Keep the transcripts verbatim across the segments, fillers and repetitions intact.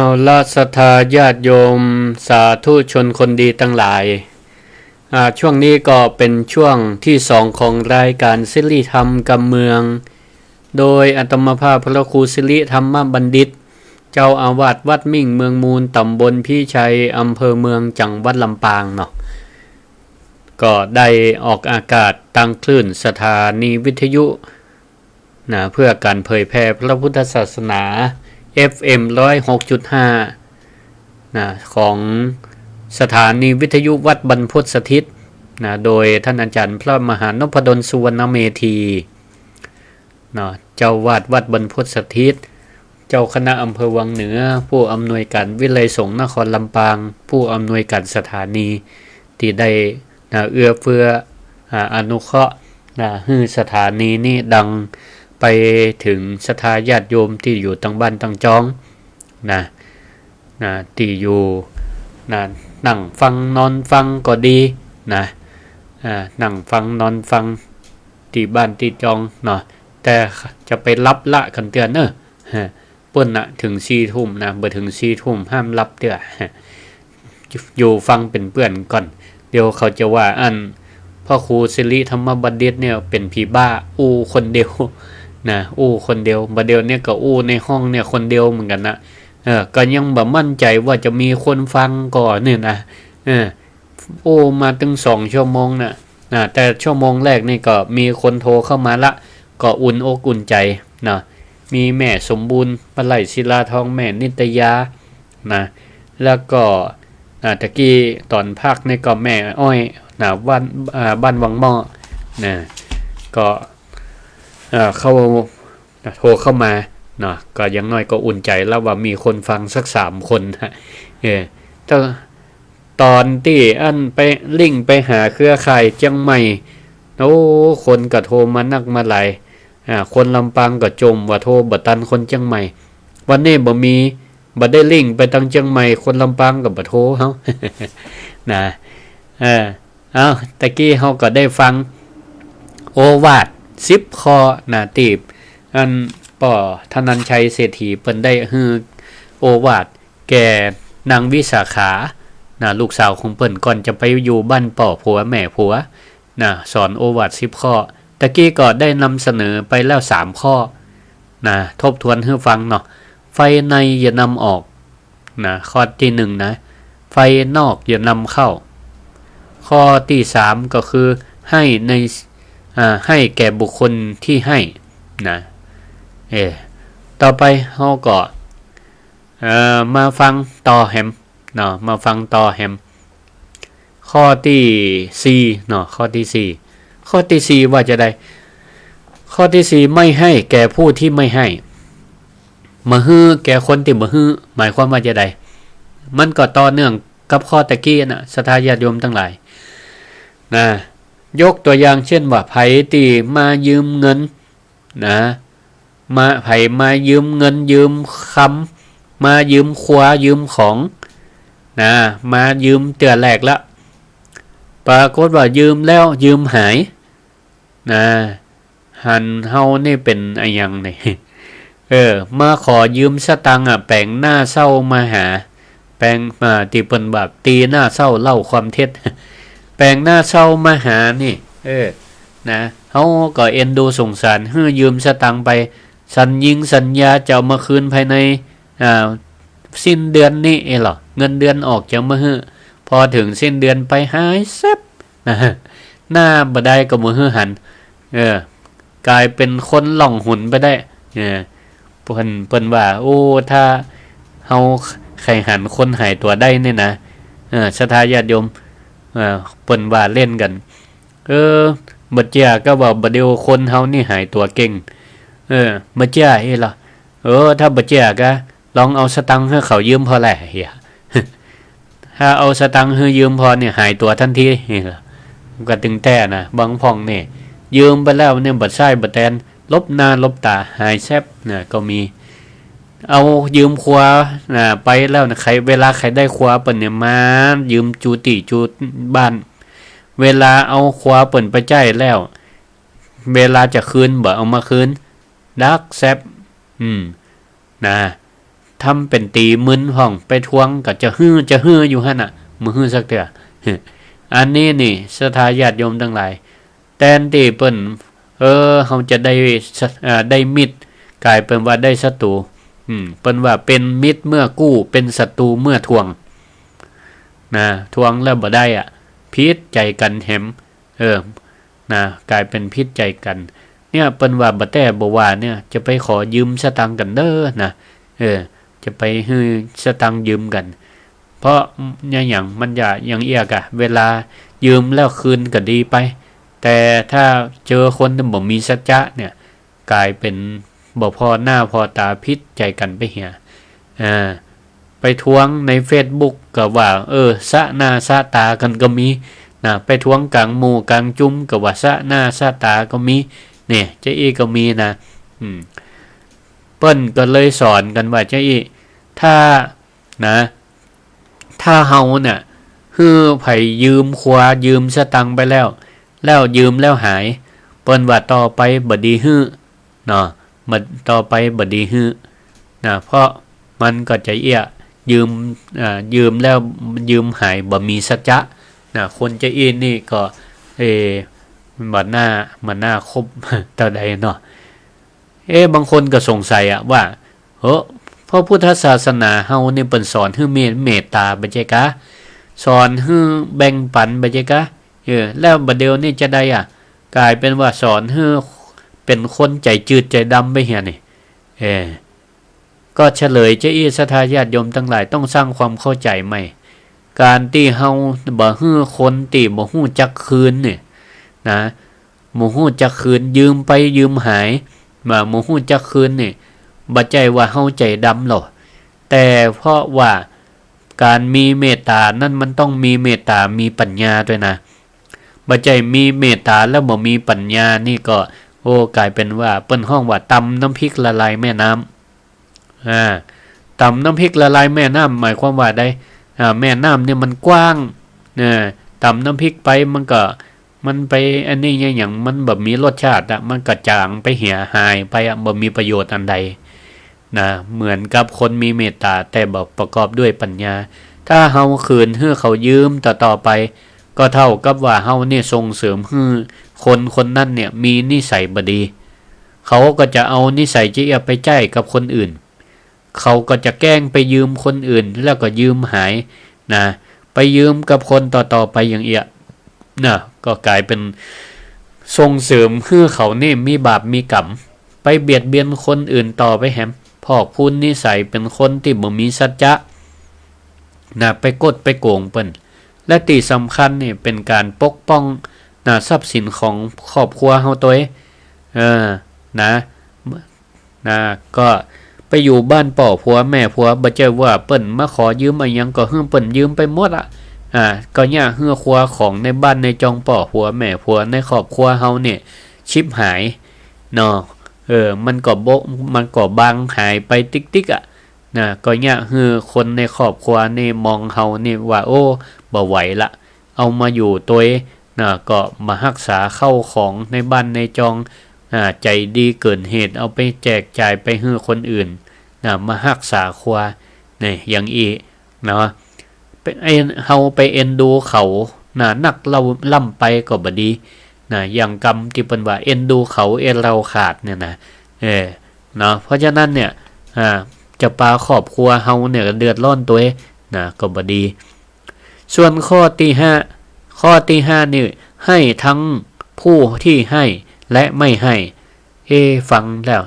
เอาละ ศรัทธาญาติโยม สาธุชนคนดีตังหลาย อ่า ช่วงนี้ก็เป๋นช่วงตี้สองของรายก๋านสิริธรรมกำเมือง โดยอาตมาภาพพระครูสิริธรรมบัณฑิต เจ้าอาวาสวัดมิ่งเมืองมูล ต๋ำบลพิชัย อำเภอเมือง จังหวัดลำปางเนาะ ก็ได้ออกอากาศตางคลื่นสถานีวิทยุ นะ เพื่อก๋านเผยแผ่พระพุทธศาสนา เอฟเอ็ม ร้อยหกจุดห้า นะ ของสถานีวิทยุวัดบรรพตสถิต นะ โดยต้านอาจ๋ารย์พระมหานพดล สุวรรณเมธี เนาะ เจ้าอาวาสวัดบรรพตสถิต เจ้าคณะอำเภอวังเหนือ ผู้อำนวยก๋านวิทยาลัยสงฆ์นครลำปาง ผู้อำนวยก๋านสถานี ตี้ได้ นะ เอื้อเฟื้อ อ่า อนุเคราะห์ นะ หื้อสถานีนี้ดังไปเถิงศรัทธาญาติโยมตี้อยู่ตางบ้านตางจอง นะ นะ ตี้อยู่ นะ นั่งฟังนอนฟังก็ดี นะ อ่า นั่งฟังนอนฟังตี้บ้านตี้จองเนาะ แต่จะไปหลับละกั๋นเตื้อเน่อ ฮะ เปิ้นน่ะเถิงสี่ทุ่มนะ บ่เถิงสี่ทุ่มห้ามหลับเตื้อ อยู่ฟังเป๋นเปื้อนก่อน เดี๋ยวเขาจะว่าอั้น พระครูสิริธรรมบัณฑิตเนี่ยเป๋นผีบ้า อู้คนเดียวนะ อู้คนเดียว บ่าเดี่ยวเนี่ยก็อู้ในห้องเนี่ยคนเดียวเหมือนกั๋นนะ เออ ก็ยังบ่มั่นใจ๋ว่าจะมีคนฟังก่อเนี่ยนะ เออ อู้มาตึงสองชั่วโมงน่ะ นะ แต่ชั่วโมงแรกนี่ก็มีคนโทรเข้ามาละ ก็อุ่นอกอุ่นใจ๋เนาะ มีแม่สมบูรณ์ ปลัยศิลาทอง แม่นิตยา นะ แล้วก็ อ่า ตะกี้ต๋อนพักนี่ก็แม่อ้อย นะ บ้าน อ่า บ้านวังหม้อ นะ ก็ อ่า เข้า โทรเข้ามาเนาะ ก็อย่างน้อยก็อุ่นใจ๋แล้วว่ามีคนฟังสักสามคนนะ เออ ต๋อน ต๋อนตี้อั้นไปลิงก์ไปหาเครือข่ายเจียงใหม่ โอ้ คนก็โทรมานักมาหลาย อ่า คนลำปางก็จ่มว่าโทรบ่ตันคนเจียงใหม่ วันนี้บ่มี บ่ได้ลิงก์ไปตางเจียงใหม่ คนลำปางก็บ่โทรเฮา นะ เออ เอ้า ตะกี้เฮาก็ได้ฟังโอวาทสิบข้อนะ ตี้อั้นป้อธนัญชัยเศรษฐีเปิ้นได้หื้อโอวาทแก่นางวิสาขา นะ ลูกสาวของเปิ้น ก่อนจะไปอยู่บ้านป้อผัวแม่ผัว นะ สอนโอวาทสิบข้อ ตะกี้ก็ได้นำเสนอไปแล้วสามข้อ นะ ทบทวนหื้อฟังเนาะ ไฟในอย่านำออก นะ ข้อตี้หนึ่งนะ ไฟนอกอย่านำเข้า ข้อตี้สามก็คือให้ใน อ่า ให้แก่บุคคลที่ให้ นะ เออ ต่อไปเฮาก็ เอ่อ มาฟังต่อแหมเนาะ มาฟังต่อแหม ข้อตี้สี่เนาะ ข้อตี้สี่ ข้อตี้สี่ว่าจาใด ข้อตี้สี่ ไม่ให้แก่ผู้ที่ไม่ให้ บ่หื้อแก่คนตี้บ่หื้อ หมายความว่าจาใด มันก็ต่อเนื่องกับข้อตะกี้น่ะ ศรัทธาญาติโยมตังหลาย นะ ยกตั๋วอย่างเจ้นว่า ใผตี้มายืมเงิน นะ มา ใผมายืมเงินยืมคำ มายืมครัวยืมของ นะ มายืมเตื้อแรกละ ปรากฏว่ายืมแล้วยืมหาย นะ หันเฮานี่เป๋นอะหยังนี่ เออ มาขอยืมสตางค์อะ แป๋งหน้าเศร้ามาหา แป๋ง อ่า ตี้เปิ้นว่าตีหน้าเศร้าเล่าความเท็จ แป๋งหน้าเศร้ามาหานี่ เออ นะ เฮาก็เอ็นดูสงสาร หื้อยืมสตางค์ไป สัญญิงสัญญาจะเอามาคืนภายใน อ่า สิ้นเดือนนี้เองเหรอ เงินเดือนออกจะเอามาหื้อ พอเถิงสิ้นเดือนไปหายแซ็บ นะ หน้าบ่ได้ก็บ่หื้อหัน เออ ก๋ายเป๋นคนล่องหนไปได้ เออ เปิ้น เปิ้นว่า โอ้ ถ้าเฮาใค่หันคนหายตั๋วได้นี่นะ เออ ศรัทธาญาติโยม เออ เปิ้นว่าเล่นกั๋น เออ บ่เจื้อก็ว่าบ่าเดี่ยวคนเฮานี่หายตั๋วเก่ง เออ บ่เจื้อเฮ้ยเหรอ เออ ถ้าบ่เจื้อก็ลองเอาสตางค์หื้อเขายืมผ่อแหละเหีย ถ้าเอาสตางค์หื้อยืมผ่อนี่หายตั๋วตันที ก็ตึงแต๊นะ บางพ่องนี่ ยืมไปแล้วนี่บ่ใจ๊บ่แตน ลบหน้าลบต๋า หายแซ็บนะ ก็มี เอายืมครัวนะ ไปแล้วนะ ใผ เวลาใผได้ครัวเปิ้นเนี่ย มายืมจู๊ตี้จู๊บ้าน เวลาเอาครัวเปิ้นไปใจ๊แล้ว เวลาจะคืนบ่เอามาคืน ดักแซ็บ อืม นะ ทำเป๋นตี๋มึนพ่อง ไปทวงก็จะหื้อ จะหื้ออยู่หั้นน่ะ บ่หื้อสักเตื้อ อันนี้นี่ ศรัทธาญาติโยมตังหลาย แตนตี้เปิ้น เออ เฮาจะได้สะ เอ่อ ได้มิตร ก๋ายเป๋นว่าได้ศัตรู๋ อืม เปิ้นว่าเป๋นมิตรเมื่อกู้ เป๋นศัตรู๋เมื่อทวง นะ ทวงแล้วบ่ได้อะ ผิดใจ๋กั๋นแหม เออ นะ ก๋ายเป๋นผิดใจ๋กั๋น เนี่ย เปิ้นว่าบ่แต้บ่ว่าเนี่ย จะไปขอยืมสตางค์กั๋นเน่อนะ เออ จะไปหื้อสตางค์ยืมกั๋น เพราะเนี่ยหยัง มันจะหยังเอี้ยกะ เวลายืมแล้วคืนก็ดีไป แต่ถ้าเจอคนตี้บ่มีสัจจะเนี่ย ก๋ายเป๋นบ่ผ่อหน้าผ่อต๋า ผิดใจ๋กั๋นไปเหีย อ่า ไปทวงในเฟซบุ๊กก็ว่า เออ สะหน้าสะต๋ากั๋นก็มีนะ ไปทวงก๋างหมู่ก๋างจุมก็ว่าสะหน้าสะต๋าก็มี เนี่ย จะอี้ก็มีนะ อืม เปิ้นก็เลยสอนกั๋นว่า จะอี้ ถ้า นะ ถ้าเฮาเนี่ย หื้อใผยืมครัว ยืมสตางค์ไปแล้ว แล้วยืมแล้วหาย เปิ้นว่าต่อไปบ่ดีหื้อ เนาะ บ่ ต่อไปบ่ดีหื้อ นะ เพราะมันก็จะเอี้ย ยืม อ่า ยืมแล้ว ยืมหาย บ่มีสัจจะ นะ คนจะอี้นี่ก็ เอ บ่น่า บ่น่าคบเต้าใดเนาะ เอ๊ะ บางคนก็สงสัยอะว่า เฮ้อ พระพุทธศาสนาเฮานี่เปิ้นสอนหื้อมีเมตต๋าบ่ใจ้กา สอนหื้อแบ่งปันบ่ใจ้กา เออ แล้วบ่าเดี่ยวนี้จะใดอะ ก๋ายเป๋นว่าสอนหื้อเป๋นคนใจ๋จืดใจ๋ดำไปเหียนี่ เออ ก็เฉลยจะอี้ ศรัทธาญาติโยมตังหลาย ต้องสร้างความเข้าใจ๋ใหม่ ก๋านตี้เฮาบ่หื้อคนตี้บ่ฮู้จักคืนนี่ นะ บ่ฮู้จักคืน ยืมไปยืมหาย บ่า บ่ฮู้จักคืนนี่ บ่ใจ้ว่าเฮาใจ๋ดำหรอก แต่เพราะว่าก๋านมีเมตต๋านั้นมันต้องมีเมตต๋า มีปัญญาตวยนะ บ่ใจ้มีเมตต๋าแล้วบ่มีปัญญานี่ก็ โอ้ ก๋ายเป๋นว่าเปิ้นฮ้องว่าตำน้ำพริกละลายแม่น้ำ อ่า ตำน้ำพริกละลายแม่น้ำ หมายความว่าใด อ่า แม่น้ำเนี่ยมันกว้าง นะ ตำน้ำพริกไปมันก็ มันไปอันนี้เนี่ย หยังมันบ่มีรสชาติอะ มันก็จ๋างไปเหีย หายไปอะ บ่มีประโยชน์อันใด นะ เหมือนกับคนมีเมตต๋าแต่บ่ประกอบด้วยปัญญา ถ้าเฮาขืนหื้อเขายืมต่อๆ ไป ก็เท่ากับว่าเฮาเนี่ยส่งเสริมหื้อคนคนนั้นเนี่ยมีนิสัยบ่ดี เขาก็จะเอานิสัยจะเอี้ยไปใจ๊กับคนอื่น เขาก็จะแกล้งไปยืมคนอื่น แล้วก็ยืมหาย นะ ไปยืมกับคนต่อๆ ไปอย่างเอี้ย นะ ก็ก๋ายเป๋นส่งเสริมหื้อเขานี่มีบาปมีก๋รรม ไปเบียดเบียนคนอื่นต่อไปแหม พอกพูนนิสัยเป๋นคนตี้บ่มีสัจจะ นะ ไปกดไปโก๋งเปิ้น และตี้สำคัญนี่เป๋นก๋านปกป้อง นะ ทรัพย์สินของครอบครัวเฮาตวย เออ นะ นะ ก็ไปอยู่บ้านป้อผัวแม่ผัว บ่ใจ้ว่าเปิ้นมาขอยืมอะหยังก็หื้อเปิ้นยืมไปหมดอะ อ่า ก็เยียะหื้อครัวของในบ้านในจองป้อผัวแม่ผัวในครอบครัวเฮาเนี่ย ฉิบหาย เนาะ เออ มันก็บ่ มันก็บางหายไปติ๊กๆ อะ นะ ก็เยียะหื้อคนในครอบครัวนี่มองเฮานี่ว่า โอ้ บ่ไหวละ เอามาอยู่ตวย นะ ก็บ่ฮักษาเข้าของในบ้านในจอง อ่า ใจ๋ดีเกินเหตุ เอาไปแจกจ่ายไปหื้อคนอื่น นะ บ่ฮักษาครัว นี่ อย่างอี้ เนาะ ไปเอ็น เฮาไปเอ็นดูเขา นะ นักเหล้าล้ำไปก็บ่ดี นะ อย่างกำตี้เปิ้นว่าเอ็นดูเขาเอ็นเราขาดเนี่ยนะ เออ เนาะ เพราะฉะนั้นเนี่ย อ่า จะปาครอบครัวเฮาเนี่ยเดือดร้อนตวย นะ ก็บ่ดี ส่วนข้อตี้ห้า ข้อตี้ห้านี่ ให้ทั้งผู้ที่ให้และไม่ให้ เอ๊ะ ฟังแล้ว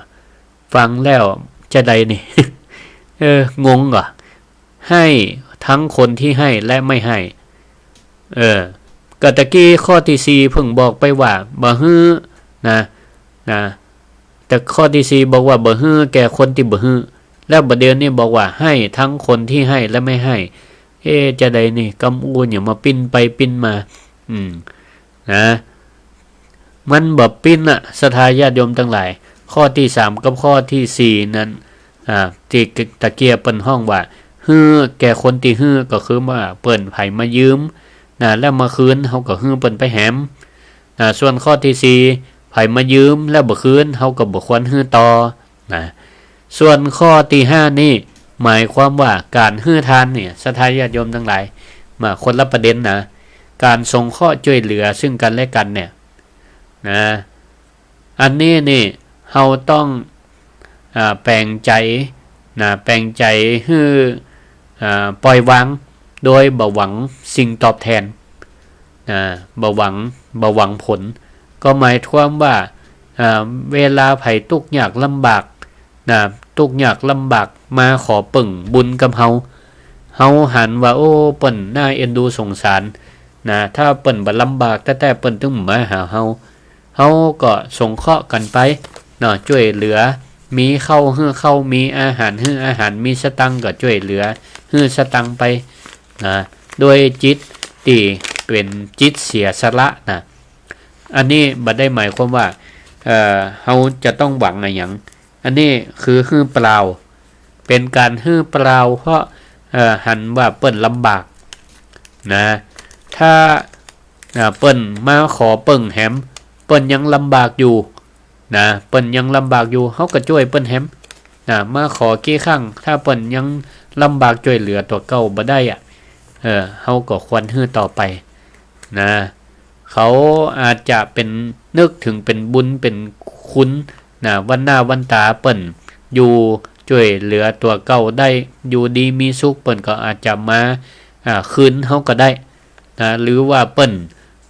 ฟังแล้วจะใดนี่ เออ งงก่อ ให้ทั้งคนที่ให้และไม่ให้ เออ ก็ตะกี้ข้อตี้สี่เพิ่งบอกไปว่าบ่หื้อ นะ นะ แต่ข้อตี้สี่บอกว่าบ่หื้อแก่คนตี้บ่หื้อ แล้วบ่าเดี่ยวนี้บอกว่าให้ทั้งคนที่ให้และไม่ให้ เอ๊ะ จะใดนี่ กำอู้เนี่ยมาปิ้นไปปิ้นมา อืม นะ มันบ่ปิ้นน่ะ ศรัทธาญาติโยมตังหลาย ข้อตี้สามกับข้อตี้สี่นั้น อ่า ตี้ตะเกียะเปิ้นฮ้องว่า หื้อแก่คนตี้หื้อ ก็คือว่าเปิ้นใผมายืม นะ แล้วมาคืน เฮาก็หื้อเปิ้นไปแหม นะ ส่วนข้อตี้สี่ ใผมายืมแล้วบ่คืน เฮาก็บ่ควรหื้อต่อ นะ ส่วนข้อตี้ห้านี่ หมายความว่าก๋านหื้อตานเนี่ย ศรัทธาญาติโยมตังหลาย มาคนละประเด็นนะ ก๋านสงเคราะห์จ้วยเหลือซึ่งกั๋นและกั๋นเนี่ยนะ อันนี้นี่เฮาต้อง อ่า แป๋งใจ๋นะ แป๋งใจ๋หื้อ อ่า ปล่อยวาง โดยบ่หวังสิ่งตอบแตนนะ บ่หวัง บ่หวังผล ก็หมายความว่า อ่า เวลาใผตุ๊กยากลำบากนะ ตุ๊กยากลำบากมาขอเปิ้งบุญกับเฮา เฮาหันว่า โอ้ เปิ้นน่าเอ็นดูสงสารนะ ถ้าเปิ้นบ่ลำบากแต๊ๆ เปิ้นตึงมาหาเฮา เฮาก็สงเคราะห์กั๋นไปเนาะ จ้วยเหลือ มีข้าวหื้อข้าว มีอาหารหื้ออาหาร มีสตางค์ก็จ้วยเหลือ หื้อสตางค์ไปนะ ด้วยจิตตี้เป๋นจิตเสียสละนะ อันนี้บ่ได้หมายความว่า เอ่อ เฮาจะต้องหวังอะหยัง อันนี้คือหื้อเปล่า เป๋นก๋านหื้อเปล่า เพราะ เอ่อ หันว่าเปิ้นลำบากนะ ถ้า อ่า เปิ้นมาขอเปิ้งแหม เปิ้นยังลำบากอยู่นะ เปิ้นยังลำบากอยู่ เฮาก็จ้วยเปิ้นแหมนะ มาขอกี่ครั้ง ถ้าเปิ้นยังลำบากจ้วยเหลือตั๋วเก่าบ่ได้อะ เออ เฮาก็ควรหื้อต่อไปนะ เขาอาจจะเป๋น นึกเถิงเป๋นบุญเป๋นคุณนะ วันหน้าวันต๋าเปิ้นอยู่จ้วยเหลือตั๋วเก่าได้ อยู่ดีมีสุข เปิ้นก็อาจจะมา อ่า คืนเฮาก็ได้นะ หรือว่าเปิ้น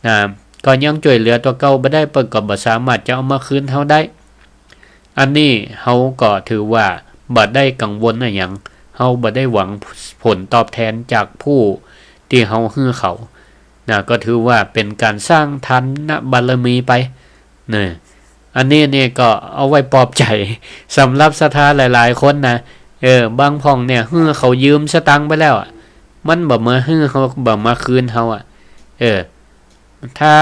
นะ ก็ยังจ้วยเหลือตั๋วเก่าบ่ได้ เปิ้นก็บ่สามารถจะเอามาคืนเฮาได้ อันนี้เฮาก็ถือว่าบ่ได้กังวลอะหยัง เฮาบ่ได้หวังผลตอบแตนจากผู้ตี้เฮาหื้อเขานะ ก็ถือว่าเป๋นก๋านสร้างทานบารมีไปเนาะ อันนี้นี่ก็เอาไว้ปลอบใจ๋สำหรับศรัทธาหลายๆ คนนะ เออ บางพ่องเนี่ย หื้อเขายืมสตางค์ไปแล้วอะ มันบ่มาหื้อเฮา บ่มาคืนเฮาอะ เออ ถ้า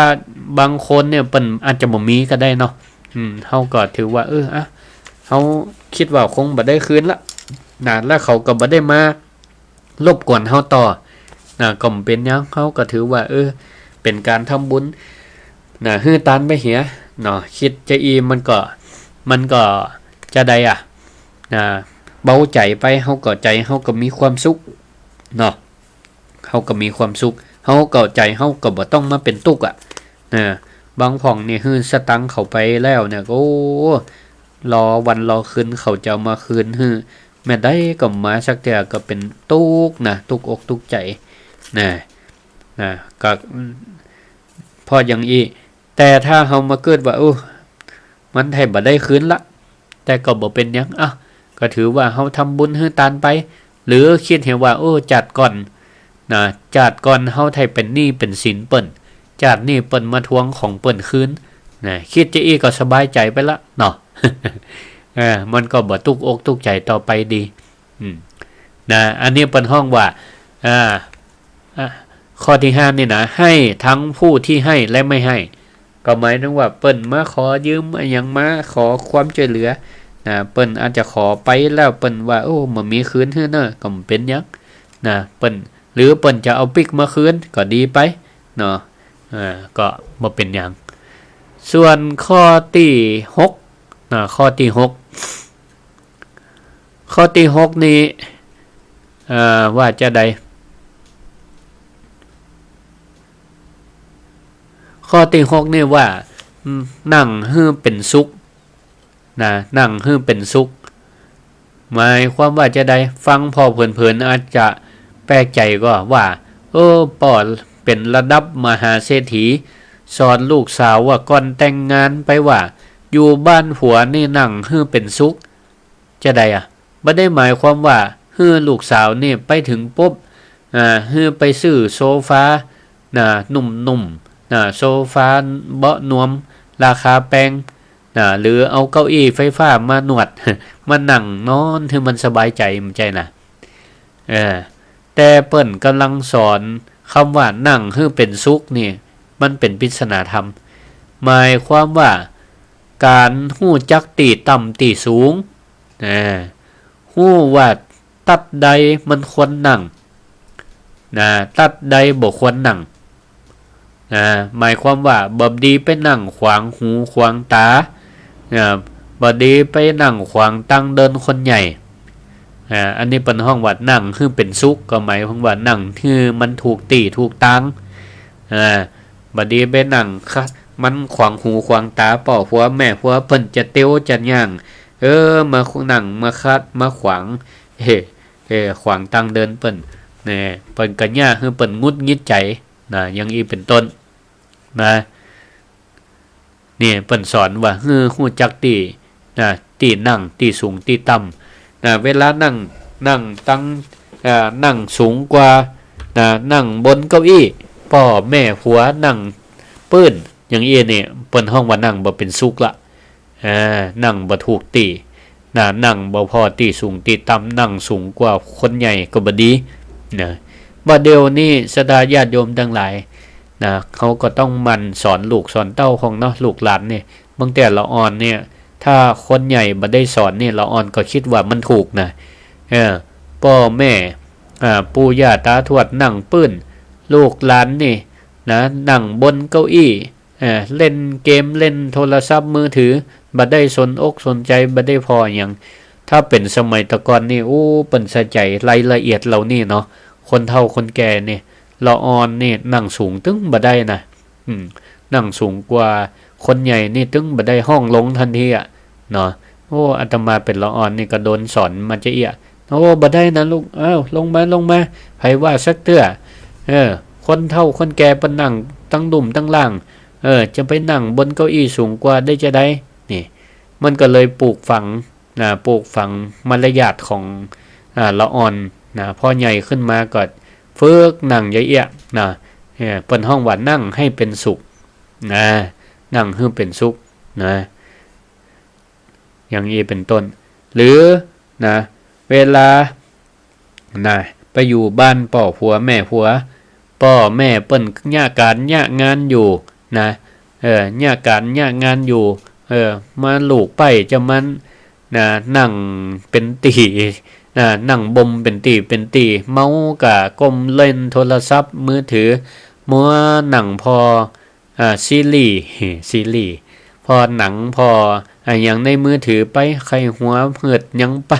บางคนเนี่ยเปิ้นอาจจะบ่มีก็ได้เนาะ อืม เฮาก็ถือว่า เออ อะ เฮาคิดว่าคงบ่ได้คืนละนะ แล้วเขาก็บ่ได้มารบกวนเฮาต่อนะ ก็บ่เป๋นหยัง เฮาก็ถือว่า เออ เป๋นก๋านทำบุญนะ หื้อตานไปเหียเนาะ คิดจาอี้มันก็ มันก็จะใดอะนะ เบาใจ๋ไป เฮาก็ ใจ๋เฮาก็มีความสุขเนาะ เฮาก็มีความสุข เฮาก็ ใจ๋เฮาก็บ่ต้องมาเป๋นตุ๊กข์อะนะ บางพ่องนี่หื้อสตางค์เขาไปแล้วเนี่ย โอ้ รอวันรอคืนเขาจะเอามาคืนหื้อ แม่นใดก็บ่มาสักเตื้อ ก็เป๋นตุ๊กข์นะ ตุ๊กข์อกตุ๊กข์ใจ๋นะ นะ ก็ เพราะอย่างอี้ แต่ถ้าเฮามาเกิดว่า โอ้ มันไถ่บ่ได้คืนละ แต่ก็บ่เป๋นหยัง อ่ะ ก็ถือว่าเฮาทำบุญหื้อตานไป หรือคิดเหียว่า โอ้ จาติก่อนนะ จาติก่อนเฮาไถ่เป๋นหนี้เป๋นสินเปิ้น จาตินี้เปิ้นมาทวงของเปิ้นคืนนะ คิดจาอี้ก็สบายใจ๋ไปละเนาะ เออ มันก็บ่ตุ๊กข์อกตุ๊กข์ใจ๋ต่อไปดี อืม นะ อันนี้เปิ้นฮ้องว่า อ่า อ่ะ ข้อตี้ห้านี่นะ ให้ทั้งผู้ที่ให้และไม่ให้ ก็หมายถึงว่าเปิ้นมาขอยืมอะหยัง มาขอความจ้วยเหลือนะ เปิ้นอาจจะขอไปแล้ว เปิ้นว่า โอ้ บ่มีคืนหื้อเน่อ ก็บ่เป๋นหยังนะ เปิ้น หรือเปิ้นจะเอาปิ๊กมาคืนก็ดีไปเนาะ อ่า ก็บ่เป๋นหยัง ส่วนข้อตี้หกนะ ข้อตี้หก ข้อตี้หกนี่ เอ่อ ว่าจาใด ข้อตี้หกนี่ว่า อืม นั่งหื้อเป๋นสุขนะ นั่งหื้อเป๋นสุข หมายความว่าจาใด ฟังผ่อเผินๆ อาจจะแปลกใจ๋ก่อว่า เออ ป้อเป๋นระดับมหาเศรษฐี สอนลูกสาวว่าก่อนแต่งงานไปว่า อยู่บ้านผัวนี่นั่งหื้อเป๋นสุข จาใดอะ บ่ได้หมายความว่าหื้อลูกสาวนี่ไปเถิงปุ๊บ อ่า หื้อไปซื้อโซฟานะ นุ่มๆ นะ โซฟาเบาะนวมราคาแปงนะ หรือเอาเก้าอี้ไฟฟ้ามานวด มานั่งนอนหื้อมันสบายใจ๋ บ่ใจ้นะ เออ แต่เปิ้นก่ำลังสอนกำว่านั่งหื้อเป๋นสุขนี่ มันเป๋นปริศนาธรรม หมายความว่า ก๋านฮู้จักตี้ต่ำตี้สูง นะ ฮู้ว่าตั๊ดใดมันควรนั่ง นะ ตั๊ดใดบ่ควรนั่ง นะ หมายความว่าบ่ดีไปนั่งขวางหูขวางต๋า นะ บ่ดีไปนั่งขวางตางเดินคนใหญ่ อ่า อันนี้เปิ้นฮ้องว่านั่งหื้อเป๋นสุข ก็หมายความว่านั่งหื้อมันถูกตี้ถูกตาง อ่า บ่ดีไปนั่งขัดมันขวางหูขวางต๋าป้อผัวแม่ผัว เปิ้นจะเตียวจะย่าง เออ มานั่งมาขัดมาขวาง เฮ้ เออ ขวางตางเดินเปิ้น แน่ เปิ้นก็เยียะหื้อเปิ้นหงุดหงิดใจ๋ นะ อย่างอี้เป๋นต้น นะ เนี่ย เปิ้นสอนว่าหื้อฮู้จักตี้ นะ ตี้นั่ง ตี้สูง ตี้ต่ำ นะ เวลานั่ง นั่งตัง อ่า นั่งสูงกว่า นะ นั่งบนเก้าอี้ ป้อแม่ผัวนั่งปื้น อย่างอี้เนี่ย เปิ้นฮ้องว่านั่งบ่เป๋นสุขละ อ่า นั่งบ่ถูกตี้ นะ นั่งบ่ผ่อตี้สูงตี้ต่ำ นั่งสูงกว่าคนใหญ่ก็บ่ดี นะ บ่าเดี่ยวนี้ศรัทธาญาติโยมตังหลาย นะ เขาก็ต้องหมั่นสอนลูกสอนเต้าของเนาะ ลูกหลานเนี่ย บางเตื้อละอ่อนเนี่ย ถ้าคนใหญ่บ่ได้สอนเนี่ย ละอ่อนก็กึ๊ดว่ามันถูกนะ เออ ป้อแม่ อ่า ปู่ย่าต๋าทวดนั่งปื้น ลูกหลานนี่ นะ นั่งบนเก้าอี้ เออ เล่นเกม เล่นโทรศัพท์มือถือ บ่ได้สนอกสนใจ๋ บ่ได้ผ่อหยัง ถ้าเป๋นสมัยตะก่อนนี่ โอ้ เปิ้นใส่ใจ๋รายละเอียดเหล่านี้เนาะ คนเฒ่าคนแก่นี่ ละอ่อนนี่นั่งสูงตึงบ่ได้นะ อืม นั่งสูงกว่าคนใหญ่นี่ตึงบ่ได้ ฮ้องลงตันทีอะ เนาะ โอ้ อาตมาเป๋นละอ่อนนี่ก็โดนสอนมาจะเอี้ย โอ้ บ่ได้นะลูก อ้าว ลงมา ลงมา ใผว่าสักเตื้อ เออ คนเฒ่าคนแก่เปิ้นนั่งตังลุ่มตังล่าง เออ จะไปนั่งบนเก้าอี้สูงกว่าได้จาใด นี่ มันก็เลยปลูกฝัง นะ ปลูกฝังมารยาทของ อ่า ละอ่อน นะ พอใหญ่ขึ้นมาก็ฝึกนั่งจะเอี้ย นะ เออ เปิ้นฮ้องว่านั่งให้เป็นสุข นะ นั่งหื้อเป็นสุข นะ อย่างอี้เป๋นต้น หรือ นะ เวลา นะ ไปอยู่บ้านป้อผัวแม่ผัว ป้อแม่เปิ้นเยียะก๋านเยียะงานอยู่ นะ เออ เยียะก๋านเยียะงานอยู่ เออ มาลูกใป๊จามัน นะ นั่งเป๋นตี้ นะ นั่งบ่มเป๋นตี้เป๋นตี้ เมาก็ก้มเล่นโทรศัพท์มือถือ มัวนั่งผ่อ อ่า ซีรีส์ ซีรีส์ ผ่อหนัง ผ่ออะหยังในมือถือไป ใค่หัวเหิดหยังไป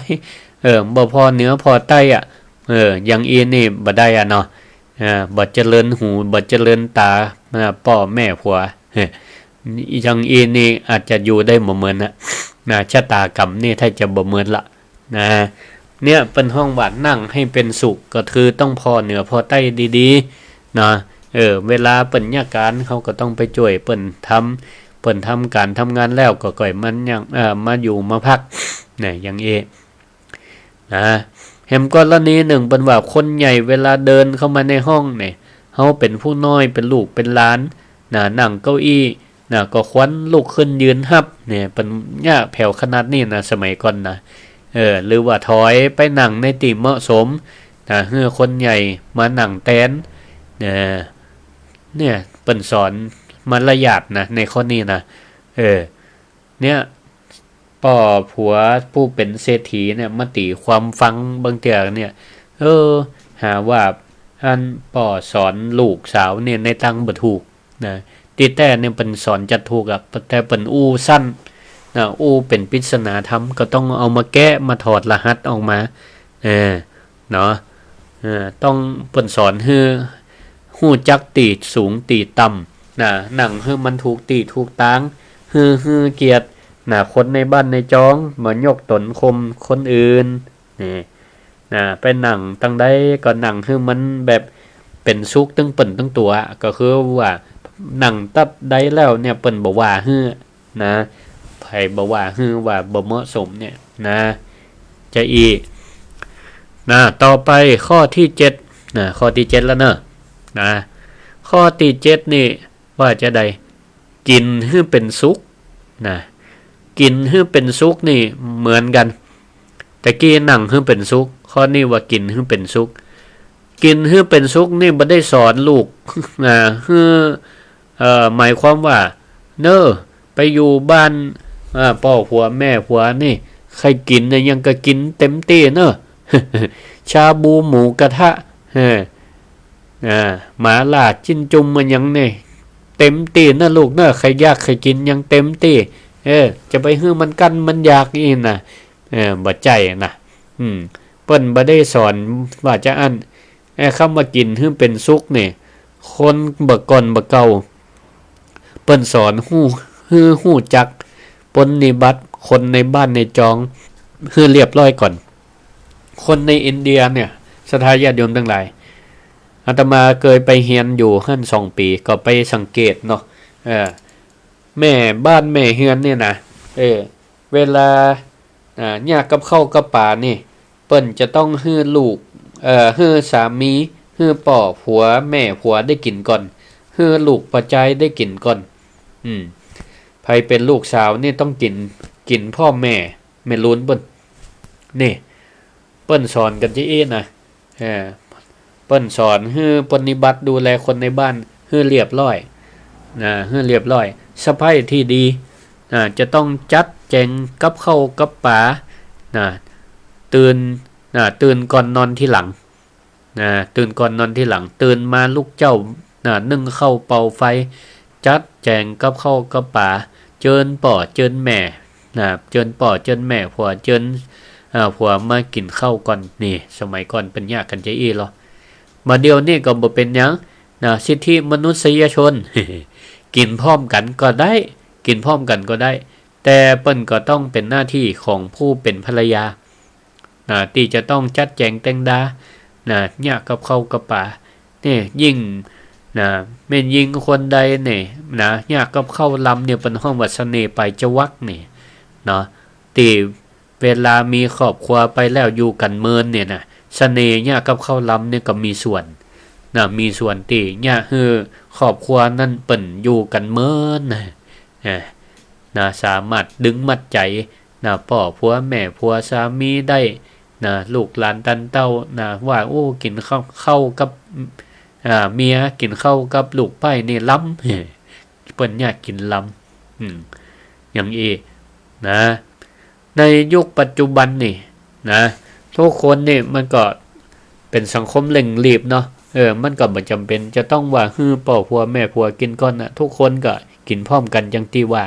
เออ บ่ผ่อเหนือผ่อใต้อะ เออ อย่างอี้นี่บ่ได้อะเนาะ อ่า บ่เจริญหู บ่เจริญต๋า อ่า ป้อแม่ผัว เฮ้ย อย่างอี้นี่อาจจะอยู่ได้บ่เหมือนนะ นะ ชะตากรรมนี่ถ้าจะบ่เหมือนละ นะ เนี่ย เปิ้นฮ้องว่านั่งให้เป็นสุข ก็คือต้องผ่อเหนือผ่อใต้ดีๆ นะ เออ เวลาเปิ้นเยียะก๋าน เขาก็ต้องไปจ้วยเปิ้นทำ เปิ้นทำก๋านทำงานแล้วก็ก่อยมานั่ง เอ่อ มาอยู่มาพัก นะ อย่างอี้ นะ แหมกรณีนึ่งเปิ้นว่าคนใหญ่เวลาเดินเข้ามาในห้องเนี่ย เฮาเป๋นผู้น้อย เป๋นลูกเป๋นหลาน นะ นั่งเก้าอี้ นะ ก็ควรลุกขึ้นยืนฮับ เนี่ย เปิ้นเยียะแผวขนาดนี้นะ สมัยก่อนนะ เออ หรือว่าถอยไปนั่งในตี้เหมาะสม นะ หื้อคนใหญ่มานั่งแตน นะ เนี่ย เปิ้นสอนมารยาทนะ ในข้อนี้นะ เออ เนี่ย ป้อผัวผู้เป๋นเศรษฐีเนี่ย มาตี๋ความฟังบางเตื้อเนี่ย เออ หาว่าอันป้อสอนลูกสาวเนี่ย ในตางบ่ถูก นะ ตี้แต๊เนี่ยเปิ้นสอนจะถูกอะ แต่เปิ้นอู้สั้น นะ อู้เป๋นปริศนาธรรม ก็ต้องเอามาแกะมาถอดรหัสออกมา เออ เนาะ เออ ต้องเปิ้นสอนหื้อฮู้จักตี้สูงตี้ต่ำ นะ นั่งหื้อมันถูกตี้ถูกตาง หื้อ หื้อเกียรติ นะ คนในบ้านในจอง บ่ยกต๋นข่มคนอื่น นี่ นะ ไปนั่งตังใดก็นั่งหื้อมันแบบเป๋นสุขตึงเปิ้นตึงตั๋ว ก็คือว่านั่งตั๊ดใดแล้วเนี่ยเปิ้นบ่ว่าหื้อ นะ ใผบ่ว่าหื้อว่าบ่เหมาะสมเนี่ย นะ จะอี้ นะ ต่อไปข้อตี้เจ็ด นะ ข้อตี้เจ็ดแล้วเนาะ นะ ข้อตี้เจ็ดนี่ว่าจะใด กิ๋นหื้อเป๋นสุข นะ กิ๋นหื้อเป๋นสุขนี่เหมือนกั๋น ตะกี้นั่งหื้อเป๋นสุข ข้อนี้ว่ากิ๋นหื้อเป๋นสุข กิ๋นหื้อเป๋นสุขนี่บ่ได้สอนลูก นะ หื้อ เอ่อ หมายความว่า เน้อ ไปอยู่บ้าน อ่า ป้อผัวแม่ผัวนี่ ใค่กิ๋นอะหยังก็กิ๋นเต็มตี้เน้อ ชาบูหมูกระทะ เออ อ่า หม่าล่าจิ้นจุ่มอะหยังนี่ เต็มตี้เน้อลูกเน้อ ใค่อยากใค่กิ๋นหยังเต็มตี้ เออ จะไปหื้อมันกั้นมันอยากอี้นะ เออ บ่ใจ้นะ อืม เปิ้นบ่ได้สอนว่าจาอั้น ไอ้กำว่ากิ๋นหื้อเป๋นสุขนี่ คนบ่าก่อนบ่าเก่า เปิ้นสอนฮู้ หื้อฮู้จักปรนนิบัติคนในบ้านในจอง หื้อเรียบร้อยก่อน คนในอินเดียเนี่ย ศรัทธาญาติโยมตังหลาย อาตมาเกยไปเฮียนอยู่หั้นสองปี๋ ก็ไปสังเกตเนาะ เออ แม่บ้านแม่เฮือนเนี่ยนะ เออ เวลา อ่า เยียะกับข้าวกับป๋านี่ เปิ้นจะต้องหื้อลูก เอ่อ หื้อสามี หื้อป้อผัวแม่ผัวได้กิ๋นก่อน หื้อลูกป้อจายได้กิ๋นก่อน อืม ใผเป๋นลูกสาวนี่ต้องกิ๋น กิ๋นพ่อแม่ แม่ลุนเปิ้น นี่ เปิ้นสอนกั๋นจาอี้นะ เออ เปิ้นสอนหื้อปรนนิบัติดูแลคนในบ้านหื้อเรียบร้อย นะ หื้อเรียบร้อย สะใภ้ตี้ดี นะ จะต้องจัดแจ๋งกับข้าวกับป๋า นะ ตื่น นะ ตื่นก่อนนอนทีหลัง นะ ตื่นก่อนนอนทีหลัง ตื่นมาลุกเจ๊า นะ นึ่งข้าวเป่าไฟ จัดแจ๋งกับข้าวกับป๋า เจิญป้อเจิญแม่ นะ เจิญป้อเจิญแม่ ผัวเจิญ อ่า ผัวมากิ๋นข้าวก่อน นี่ สมัยก่อนเปิ้นเยียะกั๋นจาอี้ลอ บ่าเดี่ยวนี้ก็บ่เป๋นหยัง นะ สิทธิมนุษยชน กิ๋นพร้อมกั๋นก็ได้ กิ๋นพร้อมกั๋นก็ได้ แต่เปิ้นก็ต้องเป๋นหน้าตี้ของผู้เป๋นภรรยา นะ ตี้จะต้องจัดแจ๋งแต่งดา นะ เยียะกับข้าวกับป๋า นี่ยิ่ง นะ แม่ญิงคนใดนี่ นะ เยียะกับข้าวลำเนี่ย เปิ้นฮ้องว่าเสน่ห์ป๋ายจวักนี่ เนาะ ตี้เวลามีครอบครัวไปแล้วอยู่กั๋นเมินเนี่ยนะ เสน่ห์เยียะกับข้าวลำเนี่ยก็มีส่วน นะ มีส่วนตี้เยียะหื้อครอบครัวนั้นเปิ้นอยู่กั๋นเมินนะ นะ นะ สามารถดึงมัดใจ๋ นะ ป้อผัวแม่ผัวสามีได้ นะ ลูกหลานตันเต้า นะ ว่า โอ้ กิ๋นข้าว ข้าวกับ อ่า เมีย กิ๋นข้าวกับลูกใป๊นี่ลำ เปิ้นเยียะกิ๋นลำ อืม อย่างอี้ นะ ในยุคปัจจุบันนี่ นะ ทุกคนนี่มันก็เป๋นสังคมเร่งรีบเนาะ เออ มันก็บ่จ๋ำเป๋นจะต้องว่าหื้อป้อผัวแม่ผัวกิ๋นก่อนนะ ทุกคนก็กิ๋นพร้อมกั๋นอย่างตี้ว่า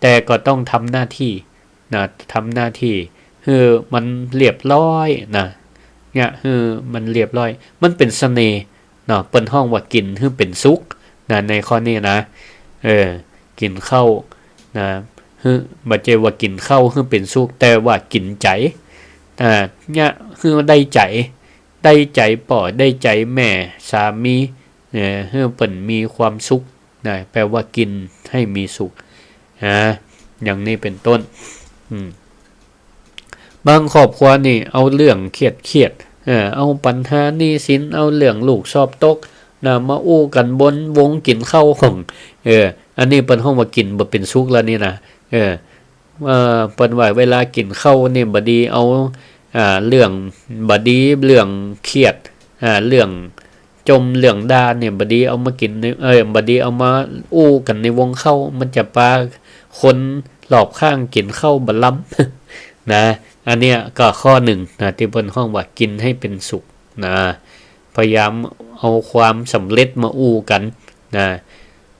แต่ก็ต้องทำหน้าตี้ นะ ทำหน้าตี้หื้อมันเรียบร้อยนะ เยียะหื้อมันเรียบร้อย มันเป๋นเสน่ห์เนาะ เปิ้นฮ้องว่ากิ๋นหื้อเป๋นสุขนะ ในข้อนี้นะ เออ กิ๋นข้าวนะ หื้อ บ่ใจ้ว่ากิ๋นข้าวหื้อเป๋นสุข แต่ว่ากิ๋นใจ๋ อ่า เยียะหื้อได้ใจ๋ ได้ใจ๋ป้อ ได้ใจ๋แม่ สามี เนี่ย หื้อเปิ้นมีความสุข นะ แปลว่ากิ๋นหื้อมีสุข นะ อย่างนี้เป๋นต้น อืม บางครอบครัวนี่เอาเรื่องเครียดๆ เออ เอาปัญหาหนี้สิน เอาเรื่องลูกสอบตก นะ มาอู้กั๋นบนวงกิ๋นข้าวของ เออ อันนี้เปิ้นฮ้องว่ากิ๋นบ่เป๋นสุขแล้วนี่นะ เออ เอ่อ เปิ้นว่าเวลากิ๋นข้าวนี่บ่ดีเอา อ่า เรื่องบ่ดี เรื่องเครียด อ่า เรื่องจ่มเรื่องด่าเนี่ยบ่ดีเอามากิ๋นใน เอ่อ บ่ดีเอามาอู้กั๋นในวงข้าว มันจะปาคนรอบข้างกิ๋นข้าวบ่ลำ นะ อันเนี้ยก็ข้อนึ่งนะ ตี้เปิ้นฮ้องว่ากิ๋นหื้อเป๋นสุขนะ พยายามเอาความสำเร็จมาอู้กั๋นนะ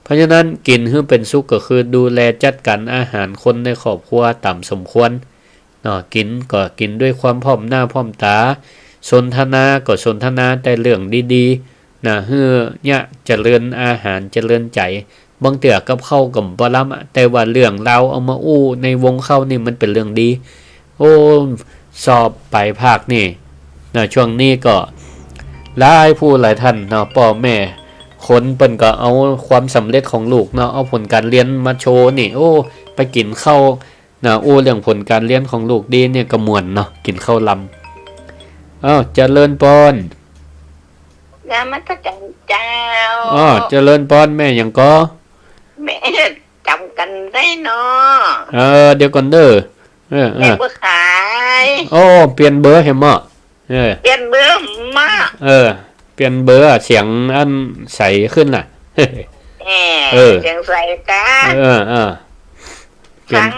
เพราะฉะนั้นกิ๋นหื้อเป๋นสุขก็คือดูแลจัดก๋านอาหารคนในครอบครัวต๋ามสมควรเนาะ กิ๋นก็กิ๋นด้วยความพร้อมหน้าพร้อมต๋า สนทนาก็สนทนาแต่เรื่องดีๆ นะ หื้อเยียะเจริญอาหารเจริญใจ๋ บางเตื้อกับข้าวก็บ่ลำอะ แต่ว่าเรื่องราวเอามาอู้ในวงข้าวนี่มันเป๋นเรื่องดี โอ้ สอบปลายภาคนี่นะ ช่วงนี้ก็หลายผู้หลายต้านเนาะ ป้อแม่คนเปิ้นก็เอาความสำเร็จของลูกเนาะ เอาผลก๋านเฮียนมาโชว์นี่ โอ้ ไปกิ๋นข้าวนะ อู้เรื่องผลก๋านเฮียนของลูกดีเนี่ยก็ม่วนเนาะ กิ๋นข้าวลำ อ้าว เจริญปอน นมัสก๋านเจ้า อ้อ เจริญปอน แม่หยังก่อ แม่จ๋ำกั๋นได้เนาะ เออ เดี๋ยวก่อนเด้อ เออ เออ แม่บัวขาย โอ้ เปลี่ยนเบอร์แหมเนาะ เออ เปลี่ยนเบอร์มา เออ เปลี่ยนเบอร์อะ เสียงอันใสขึ้นน่ะ แหม เออ เสียงใสก้า เออ เออ เปลี่ยน ฟัง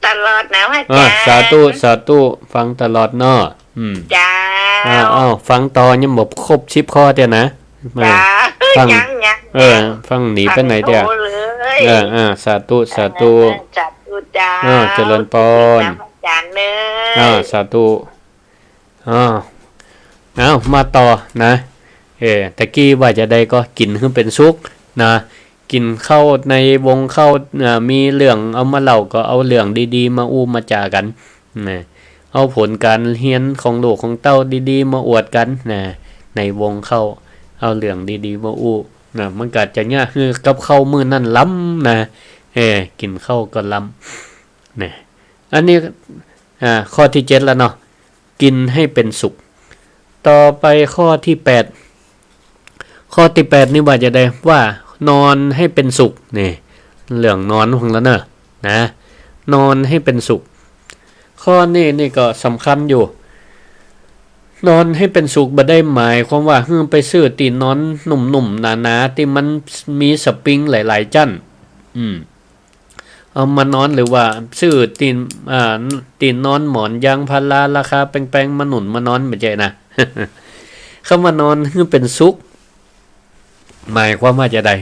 ตลอดนะพระอาจ๋ารย์ อ่า สาธุ สาธุ ฟังตลอดเนาะ อืม เจ้า อ้าว อ้าว ฟังต่อยังบ่ครบสิบข้อเตื้อนะ เจ้า อ่า ฟัง ยัง ยัง เออ ยัง ฟังหนีไปไหนเตื้อ ฟังโตเลย เออ อ่า สาธุ สาธุ เออ สาธุเจ้า อ่า เจริญปอน ขอบคุณนะพระอาจ๋ารย์เนอะ อ่า สาธุ อ้าว เอา มาต่อนะ เออ ตะกี้ว่าจะใดก็กิ๋นหื้อเป๋นสุขนะ กิ๋นข้าวในวงข้าว อ่า มีเรื่องเอามาเล่าก็เอาเรื่องดีๆ มาอู้มาจ๋ากั๋นนะ เอาผลก๋านเฮียนของลูกของเต้าดีๆ มาอวดกั๋นนะ ในวงข้าว เอาเรื่องดีๆ มาอู้นะ มันก็จะเยียะหื้อกับข้าวมื้อนั้นล้ำนะ เออ กิ๋นข้าวก็ล้ำนะ อันนี้ อ่า ข้อตี้เจ็ดแล้วเนาะ กินให้เป็นสุข ต่อไปข้อตี้แปด ข้อตี้แปดนี่ว่าจะใด ว่านอนให้เป็นสุข นี่ เรื่องนอนของเฮาเนาะ นะ นอนให้เป็นสุข ข้อนี้นี่ก็สำคัญอยู่ นอนให้เป็นสุขบ่ได้หมายความว่าหื้อไปซื้อตี้นอนนุ่มๆ หนาๆ ตี้มันมีสปริงหลายๆ จั้น อืม เอามานอน หรือว่าซื้อตี้น อ่า ตี้นอนหมอนยางพาราราคาแปงๆ มาหนุนมานอน บ่ใจ้นะ คำว่านอนหื้อเป๋นสุข หมายความว่าจะใด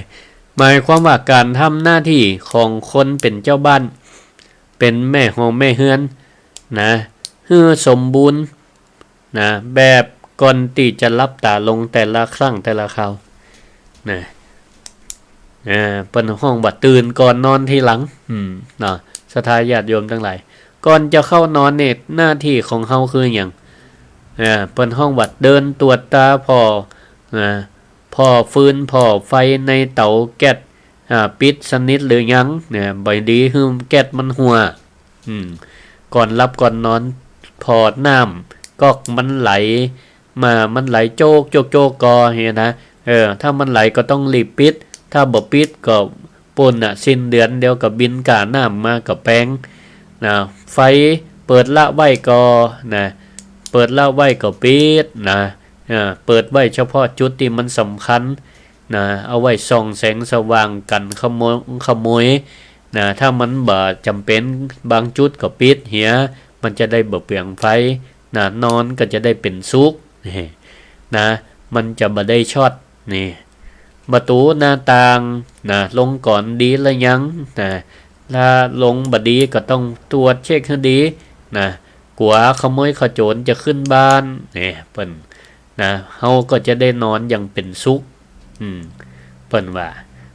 หมายความว่าก๋านทำหน้าตี้ของคนเป๋นเจ้าบ้าน เป๋นแม่ฮ้องแม่เฮือนนะ หื้อสมบูรณ์ นะ แบบก่อนตี้จะหลับต๋าลงแต่ละครั้งแต่ละคราวนะ อ่า เปิ้นฮ้องว่าตื่นก่อนนอนทีหลัง อืม เนาะ ศรัทธาญาติโยมตังหลาย ก่อนจะเข้านอนนี่ หน้าตี้ของเฮาคือหยัง อ่า เปิ้นฮ้องว่าเดินตรวจตราผ่อ อ่า ผ่อฟืนผ่อไฟในเต๋าแก๊ส อ่า ปิดสนิทหรือยัง เนี่ย บ่ดีหื้อแก๊สมันหั้ว อืม ก่อนหลับก่อนนอน ผ่อน้ำก๊อกมันไหลมา มันไหลโจ๊กโจ๊กโจ๊กก่อ เหียนะ เออ ถ้ามันไหลก็ต้องรีบปิด ถ้าบ่ปิดก็ปู้นน่ะ สิ้นเดือนเดี๋ยวก็บินก้าน้ำมาก็แปงนะ ไฟเปิดละไว้ก่อนะ เปิดละไว้ก็ปิดนะ เออ เปิดไว้เฉพาะจุดตี้มันสำคัญ นะ เอาไว้ส่องแสงสว่างกั๋นขโมย ขโมย นะ ถ้ามันบ่จ๋ำเป๋น บางจุดก็ปิดเหีย มันจะได้บ่เปลืองไฟ นะ นอนก็จะได้เป๋นสุข นี่ นะ มันจะบ่ได้ช็อต นี่ ประตู๋หน้าต่าง นะ ลงก่อนดีหรือยัง นะ ถ้าลงบ่ดีก็ต้องตรวจเช็คหื้อดี นะ กั๋วขโมยขโจรจะขึ้นบ้าน นี่ เปิ้น นะ เฮาก็จะได้นอนอย่างเป๋นสุข อืม เปิ้นว่า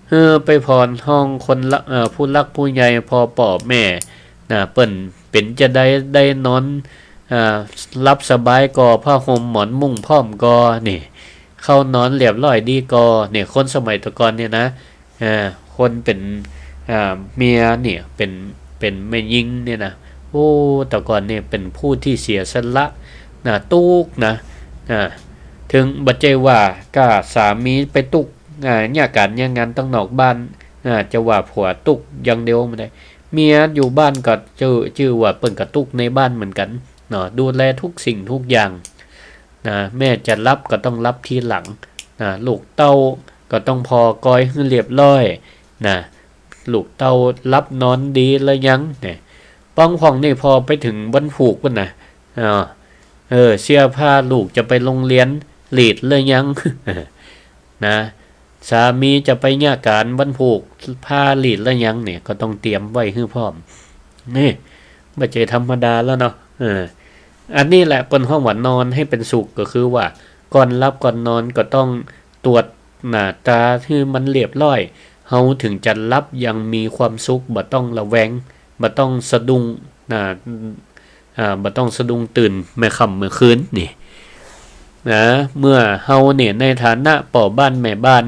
เออ ไปผ่อนห้องคนละ เอ่อ ผู้หลักผู้ใหญ่ พ่อป้อแม่ นะ เปิ้นเป๋นจะได้ ได้นอน อ่า หลับสบายก่อ ผ้าห่มหมอนมุ้งพร้อมก่อ นี่ เข้านอนเรียบร้อยดีก่อ นี่ คนสมัยตะก่อนเนี่ยนะ เอ่อ คนเป๋น อ่า เมียเนี่ย เป๋น เป๋นแม่ญิงเนี่ยนะ โอ้ ตะก่อนเนี่ยเป๋นผู้ตี้เสียสละนะ ตุ๊กข์นะ อ่า เถิงบ่ใจ้ว่าก้าสามีไปตุ๊กข์ อ่า เยียะก๋านเยียะงานตังนอกบ้าน อ่า จะว่าผัวตุ๊กข์อย่างเดียวบ่ได้ เมียอยู่บ้านก็จื้อ จื้อว่าเปิ้นก็ตุ๊กข์ในบ้านเหมือนกั๋นเนาะ ดูแลทุกสิ่งทุกอย่างนะ แม่จะหลับก็ต้องหลับทีหลังนะ ลูกเต้าก็ต้องผ่อก่อยหื้อเรียบร้อยนะ ลูกเต้าหลับนอนดีหรือยังเนี่ย ปองพ่องนี่ผ่อไปเถิงวันผูกปู้นนะ อ่า เออ เสื้อผ้าลูกจะไปโรงเรียนหลีดหรือยัง นะ สามีจะไปเยียะก๋านวันผูก ผ้าหลีดหรือยังเนี่ย ก็ต้องเตรียมไว้หื้อพร้อม นี่ บ่ใจ้ธรรมดาแล้วเนาะ เออ อันนี้แหละเปิ้นฮ้องว่านอนให้เป๋นสุข ก็คือว่าก่อนหลับก่อนนอนก็ต้องตรวจหน้าต๋าหื้อมันเรียบร้อย เฮาเถิงจะหลับอย่างมีความสุข บ่ต้องระแวง บ่ต้องสะดุ้ง นะ อ่า บ่ต้องสะดุ้งตื่นแม้ค่ำแม้คืนนี่ นะ เมื่อเฮาเนี่ยในฐานะป้อบ้านแม่บ้าน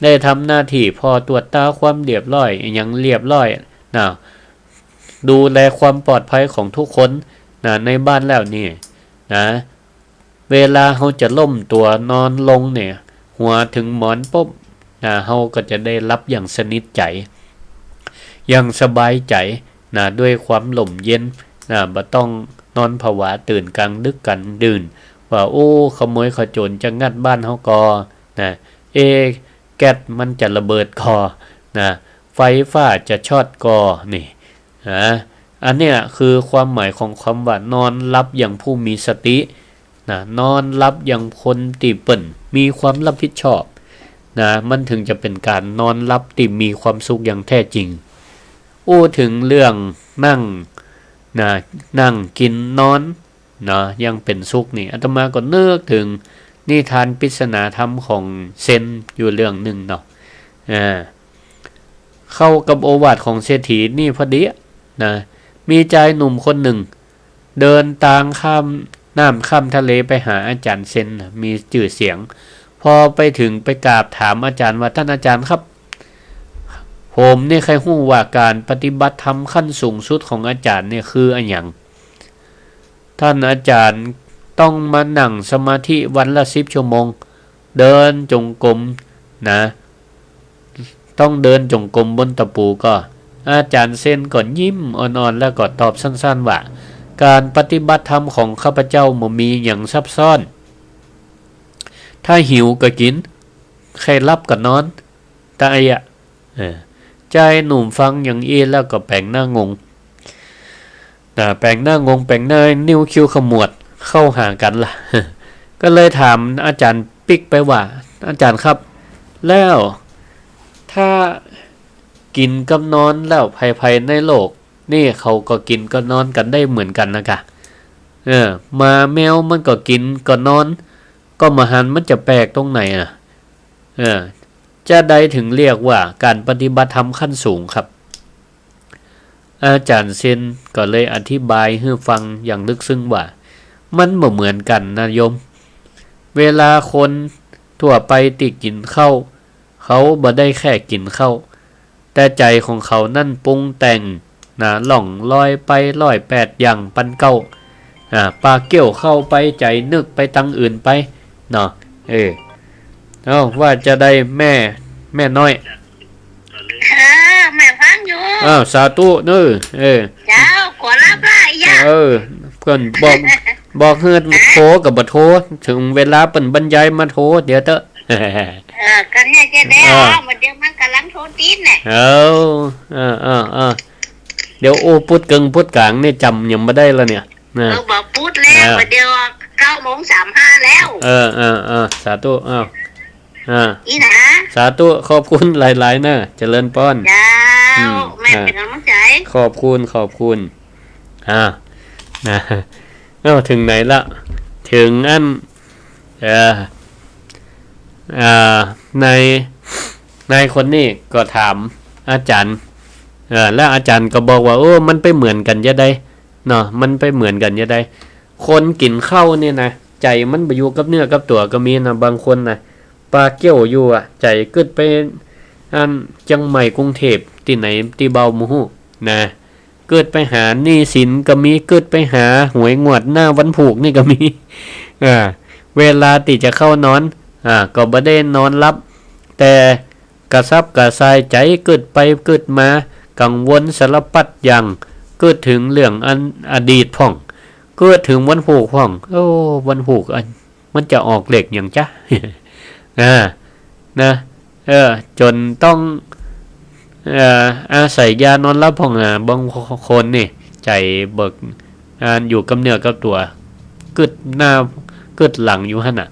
ได้ทำหน้าตี้ผ่อตรวจตราความเรียบร้อย อะหยังเรียบร้อย นะ ดูแลความปลอดภัยของทุกคน นะ ในบ้านแล้วนี่ นะ เวลาเฮาจะล้มตั๋วนอนลงเนี่ย หัวเถิงหมอนปุ๊บ นะ เฮาก็จะได้หลับอย่างสนิทใจ๋ อย่างสบายใจ๋ นะ ด้วยความหล่มเย็น นะ บ่ต้องนอนผวาตื่นก๋างดึกก๋างดื่น ว่า โอ้ ขโมยขโจรจะงัดบ้านเฮาก่อ นะ เอ๊ะ แก๊สมันจะระเบิดก่อ นะ ไฟฟ้าจะช็อตก่อ นี่ นะ อันเนี้ยคือความหมายของคำว่านอนหลับอย่างผู้มีสติ นะ นอนหลับอย่างคนตี้เปิ้นมีความรับผิดชอบ นะ มันเถิงจะเป๋นก๋านนอนหลับตี้มีความสุขอย่างแท้จริง อู้เถิงเรื่องนั่ง นะ นั่งกิ๋นนอน เนาะ ยังเป๋นสุขนี่ อาตมาก็นึกเถิงนิทานปริศนาธรรมของเซนอยู่เรื่องนึ่งเนาะ อ่า เข้ากับโอวาทของเศรษฐีนี่พอดีอะนะ มีจายหนุ่มคนนึ่ง เดินตางข้ามน้ำข้ามทะเลไปหาอาจ๋ารย์เซนน่ะ มีจื้อเสียง พอไปเถิงไปกราบถามอาจ๋ารย์ว่า "ต้านอาจ๋ารย์ครับ ผมนี่ใค่ฮู้ว่าก๋านปฏิบัติธรรมขั้นสูงสุดของอาจ๋ารย์นี่คืออะหยัง ต้านอาจ๋ารย์ต้องมานั่งสมาธิวันละสิบชั่วโมง เดินจงกรมนะ ต้องเดินจงกรมบนตะปู" ก็อาจ๋ารย์เซนก็ยิ้มอ่อนๆ แล้วก็ตอบสั้นๆ ว่า "ก๋านปฏิบัติธรรมของข้าพเจ้าบ่มีหยังซับซ้อน ถ้าหิวก็กิ๋น ใค่หลับก็นอน ตะไอ้อะ" เออ จายหนุ่มฟังอย่างอี้แล้วก็แป๋งหน้างง อ่า แป๋งหน้างง แป๋งหน้า นิ้วคิ้วขมวดเข้าหากั๋นละ ก็เลยถามอาจ๋ารย์ปิ๊กไปว่า "อาจ๋ารย์ครับ แล้วถ้ากิ๋นกับนอนแล้ว ใผๆ ในโลกนี่เขาก็กิ๋นกับนอนกั๋นได้เหมือนกั๋นนะก่ะ เออ หมาแมวมันก็กิ๋นก็นอน ก็บ่หันมันจะแปลกตรงไหนอะ เออ จะใดเถิงเรียกว่าก๋านปฏิบัติธรรมขั้นสูงครับ" อาจ๋ารย์เซนก็เลยอธิบายหื้อฟังอย่างลึกซึ้งว่า "มันบ่เหมือนกั๋นนะโยม เวลาคนทั่วไปตี้กิ๋นข้าว เขาบ่ได้แค่กิ๋นข้าว แต่ใจ๋ของเขานั้นปรุงแต่งนะ ล่องลอยไปร้อยแปดอย่างปันเก๊า อ่า ปากเกี้ยวเข้าไป ใจ๋นึกไปตังอื่นไปเนาะ เออ เอ้า ว่าจะใดแม่ แม่น้อย" เออ แม่ฟังอยู่ อ้าว สาธุเน้อ เออ เจ้า ขอรับละ ไอ้ยะ เออ เปิ้นบอก บอกหื้อโทรก็บ่โทร เถิงเวลาเปิ้นบรรยายมาโทรเดี๋ยวเต๊อะ เออ ก็เนี่ยจะได้ เออ บ่าเดี๋ยวมันก่ำลังโทรติดเนี่ย เออ เออ เออ เออ เดี๋ยว โอ้ ปุ๊ดเกิ่งปุ๊ดก๋างนี่จ๋ำยังบ่ได้ละเนี่ย นะ เออ บ่ปุ๊ดแล้ว อ่า บ่าเดี๋ยวเก้าโมงสามห้าแล้ว เออ เออ เออ สาธุ อ้าว อ่า อีหนา สาธุ ขอบคุณหลายๆ เน้อ เจริญปอน เจ้า อืม แม่ อ่า เป๋นก๋ำลังใจ๋ ขอบคุณ ขอบคุณ อ่า นะ เอ้า เถิงไหนละ เถิงอัน เอ่อ อ่า นาย นายคนนี้ก็ถามอาจ๋ารย์ เอ่อ แล้วอาจ๋ารย์ก็บอกว่า โอ้ มันไปเหมือนกั๋นจะใดเนาะ มันไปเหมือนกั๋นจะใด คนกิ๋นข้าวนี่นะ ใจ๋มันบ่อยู่กับเนื้อกับตั๋วก็มีนะ บางคนนะ ปากเกี้ยวอยู่อะ ใจ๋กึ๊ดไป อัน เจียงใหม่ กรุงเทพฯ ตี้ไหนตี้เบาบ่ฮู้นะ กึ๊ดไปหาหนี้สินก็มี กึ๊ดไปหาหวยงวดหน้าวันพูกนี่ก็มี อ่า เวลาตี้จะเข้านอน อ่า ก็บ่ได้นอนหลับ แต่กระสับกระส่ายใจ๋ กึ๊ดไปกึ๊ดมา กังวลสารพัดอย่าง กึ๊ดเถิงเรื่องอันอดีตพ่อง กึ๊ดเถิงวันพูกพ่อง โอ้ วันพูกอัน มันจะออกเลขหยังจ๊ะ อ่า นะ เออ จ๋นต้อง เอ่อ อาศัยยานอนหลับพ่อง อ่า บางคนนี่ ใจ๋เบิก อ่า อยู่กับเนื้อกับตั๋ว กึ๊ดหน้ากึ๊ดหลังอยู่หั้นน่ะ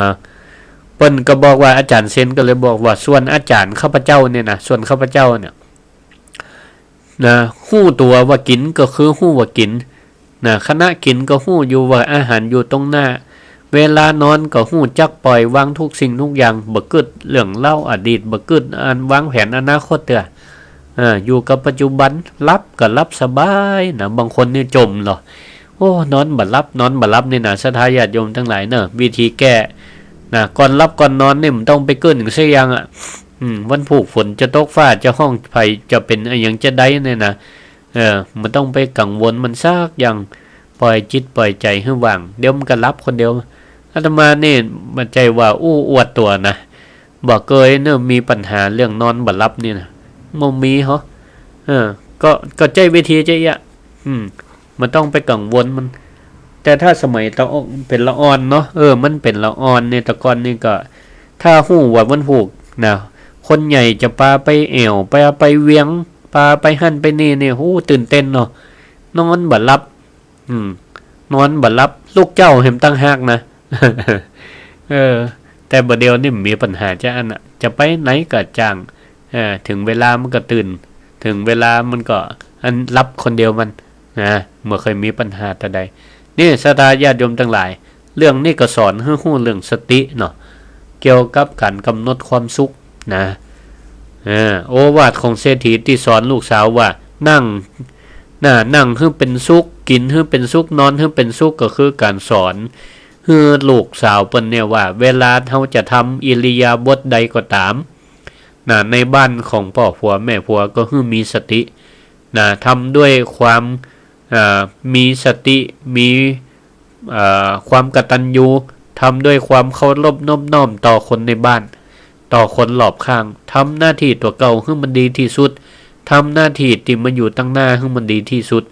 นะ เปิ้นก็บอกว่า อาจ๋ารย์เซนก็เลยบอกว่า ส่วนอาจ๋ารย์ข้าพเจ้าเนี่ยนะ ส่วนข้าพเจ้าเนี่ย นะ ฮู้ตั๋วว่ากิ๋นก็คือฮู้ว่ากิ๋น นะ ขณะกิ๋นก็ฮู้อยู่ว่าอาหารอยู่ตรงหน้า เวลานอนก็ฮู้จักปล่อยวางทุกสิ่งทุกอย่าง บ่กึ๊ดเรื่องราวอดีต บ่กึ๊ดอันวางแผนอนาคตเตื้อ อ่า อยู่กับปัจจุบัน หลับก็หลับสบายนะ บางคนนี่จ่มเหรอ โอ้ นอนบ่หลับ นอนบ่หลับนี่นะ ศรัทธาญาติโยมตังหลายเนอะ วิธีแก้นะ ก่อนหลับก่อนนอนนี่มันต้องไปกึ๊ดหยังสักอย่างอะ อืม วันพูกฝนจะตก ฟ้าจะฮ้อง ไผจะเป๋นอะหยังจะใดเนี่ยนะ เออ บ่ต้องไปกังวลมันสักอย่าง ปล่อยจิตปล่อยใจ๋หื้อว่าง เดี๋ยวมันก็หลับคนเดียว อาตมานี่บ่ใจ้ว่าอู้อวดตั๋วนะ บ่เกยเนอะ มีปัญหาเรื่องนอนบ่หลับนี่นะ บ่มีเหรอ เออ ก็ ก็ใจ๊วิธีจะอี้อะ อืม บ่ต้องไปกังวลมัน แต่ถ้าสมัยตะออกเป๋นละอ่อนเนาะ เออ มันเป๋นละอ่อนเนี่ย แต่ก่อนนี่ก็ ถ้าฮู้ว่าวันพูกนะ คนใหญ่จะปาไปแอ่ว ปาไปเวียง ปาไปหั้นไปนี่เนี่ย โห ตื่นเต้นเนาะ นอนบ่หลับ อืม นอนบ่หลับ ลุกเจ๊าแหมต่างหากนะ เออ แต่บ่าเดี่ยวนี่บ่มีปัญหาจะอั้นอะ จะไปไหนก็จ้าง เออ เถิงเวลามันก็ตื่น เถิงเวลามันก็อันหลับคนเดียวมัน นะ บ่เกยมีปัญหาตะใด นี่ศรัทธาญาติโยมตังหลาย เรื่องนี้ก็สอนหื้อฮู้เรื่องสติเนาะ เกี่ยวกับก๋านก๋ำหนดความสุขนะ เออ โอวาทของเศรษฐีตี้สอนลูกสาวว่า นั่ง น่ะ นั่งหื้อเป๋นสุข กิ๋นหื้อเป๋นสุข นอนหื้อเป๋นสุข ก็คือก๋านสอนหื้อลูกสาวเปิ้นเนี่ยว่า เวลาเฮาจะทำอิริยาบถใดก็ต๋าม น่ะ ในบ้านของป้อผัวแม่ผัวก็หื้อมีสติ น่ะ ทำด้วยความ อ่า มีสติ มี อ่า ความกตัญญู ทำด้วยความเคารพนอบน้อมต่อคนในบ้าน ต่อคนรอบข้าง ทำหน้าตี้ตั๋วเก่าหื้อมันดีตี้สุด ทำหน้าตี้ตี้มาอยู่ตังหน้าหื้อมันดีตี้สุด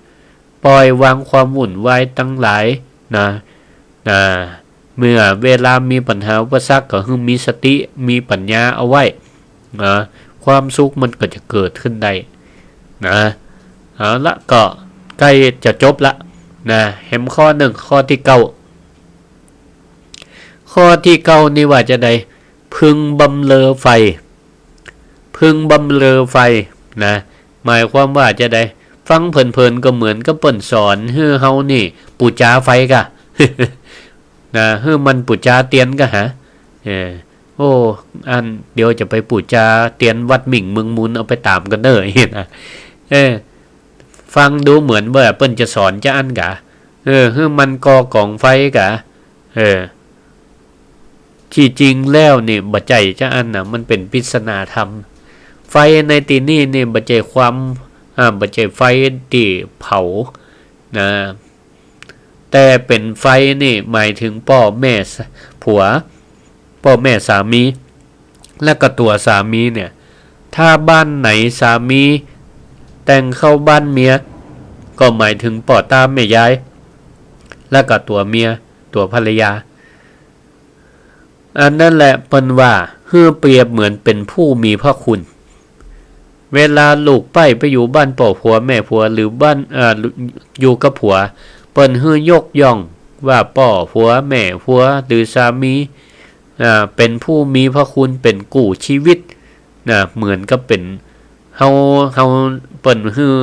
ปล่อยวางความวุ่นวายตังหลาย น่ะ น่ะ เมื่อเวลามีปัญหาอุปสรรคก็หื้อมีสติ มีปัญญาเอาไว้ นะ ความสุขมันก็จะเกิดขึ้นได้ นะ เอาละ ก็ใก้จะจบละ นะ แหมข้อนึ่ง ข้อตี้เก้า ข้อตี้เก้านี่ว่าจาใด พึงบำเรอใฝ่ พึงบำเรอใฝ่ นะ หมายความว่าจาใด ฟังเผินๆ ก็เหมือนกับเปิ้นสอนหื้อเฮานี่ปู๋จาใฝ่ก่ะ นะ หื้อมันปู๋จาเตียนก่ะหา เออ โอ้ อันเดี๋ยวจะไปปู๋จาเตียนวัดหมิ่งเมืองมูล เอาไปต๋ามกั๋นเน่อ นะ เออ ฟังดูเหมือนว่าเปิ้นจะสอนจาอั้นก่ะ เออ หื้อมันก่อกองใฝ่ก่ะ เออ ตี้จริงแล้วนี่บ่ใจ้จาอั้นน่ะ มันเป๋นปริศนาธรรม ใฝ่ในตี้นี่นี่บ่ใจ้ความ อ่า บ่ใจ้ใฝ่ตี้เผา นะ แต่เป๋นใฝ่นี่หมายเถิงป้อแม่ส- ผัว ป้อแม่สามี และก็ตั๋วสามีเนี่ย ถ้าบ้านไหนสามีแต่งเข้าบ้านเมีย ก็หมายเถิงป้อต๋าแม่ยาย และก็ตั๋วเมีย ตั๋วภรรยา อันนั้นแหละเปิ้นว่าหื้อเปรียบเหมือนเป๋นผู้มีพระคุณ เวลาลูกใป๊ไปอยู่บ้านป้อผัวแม่ผัว หรือบ้าน เอ่อ อยู่กับผัว เปิ้นหื้อยกย่องว่าป้อผัวแม่ผัว หรือสามี อ่า เป๋นผู้มีพระคุณ เป๋นกู้ชีวิต นะ เหมือนกับเป๋น เฮา เฮา เปิ้นหื้อ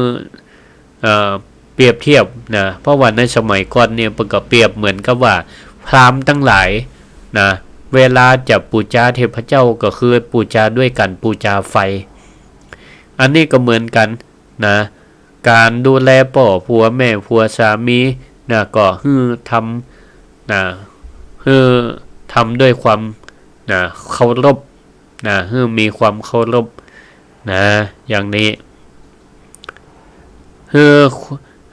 เอ่อ เปรียบเทียบนะ เพราะว่าในสมัยก่อนเนี่ย เปิ้นก็เปรียบเหมือนกับว่าพราหมณ์ตังหลายนะ เวลาจะปู๋จาเทพเจ้าก็คือปู๋จาด้วยก๋านปู๋จาใฝ่ อันนี้ก็เหมือนกั๋นนะ ก๋านดูแลป้อผัวแม่ผัวสามีนะ ก็หื้อทำนะ หื้อทำด้วยความนะ เคารพ นะ หื้อมีความเคารพ นะ อย่างนี้ หื้อ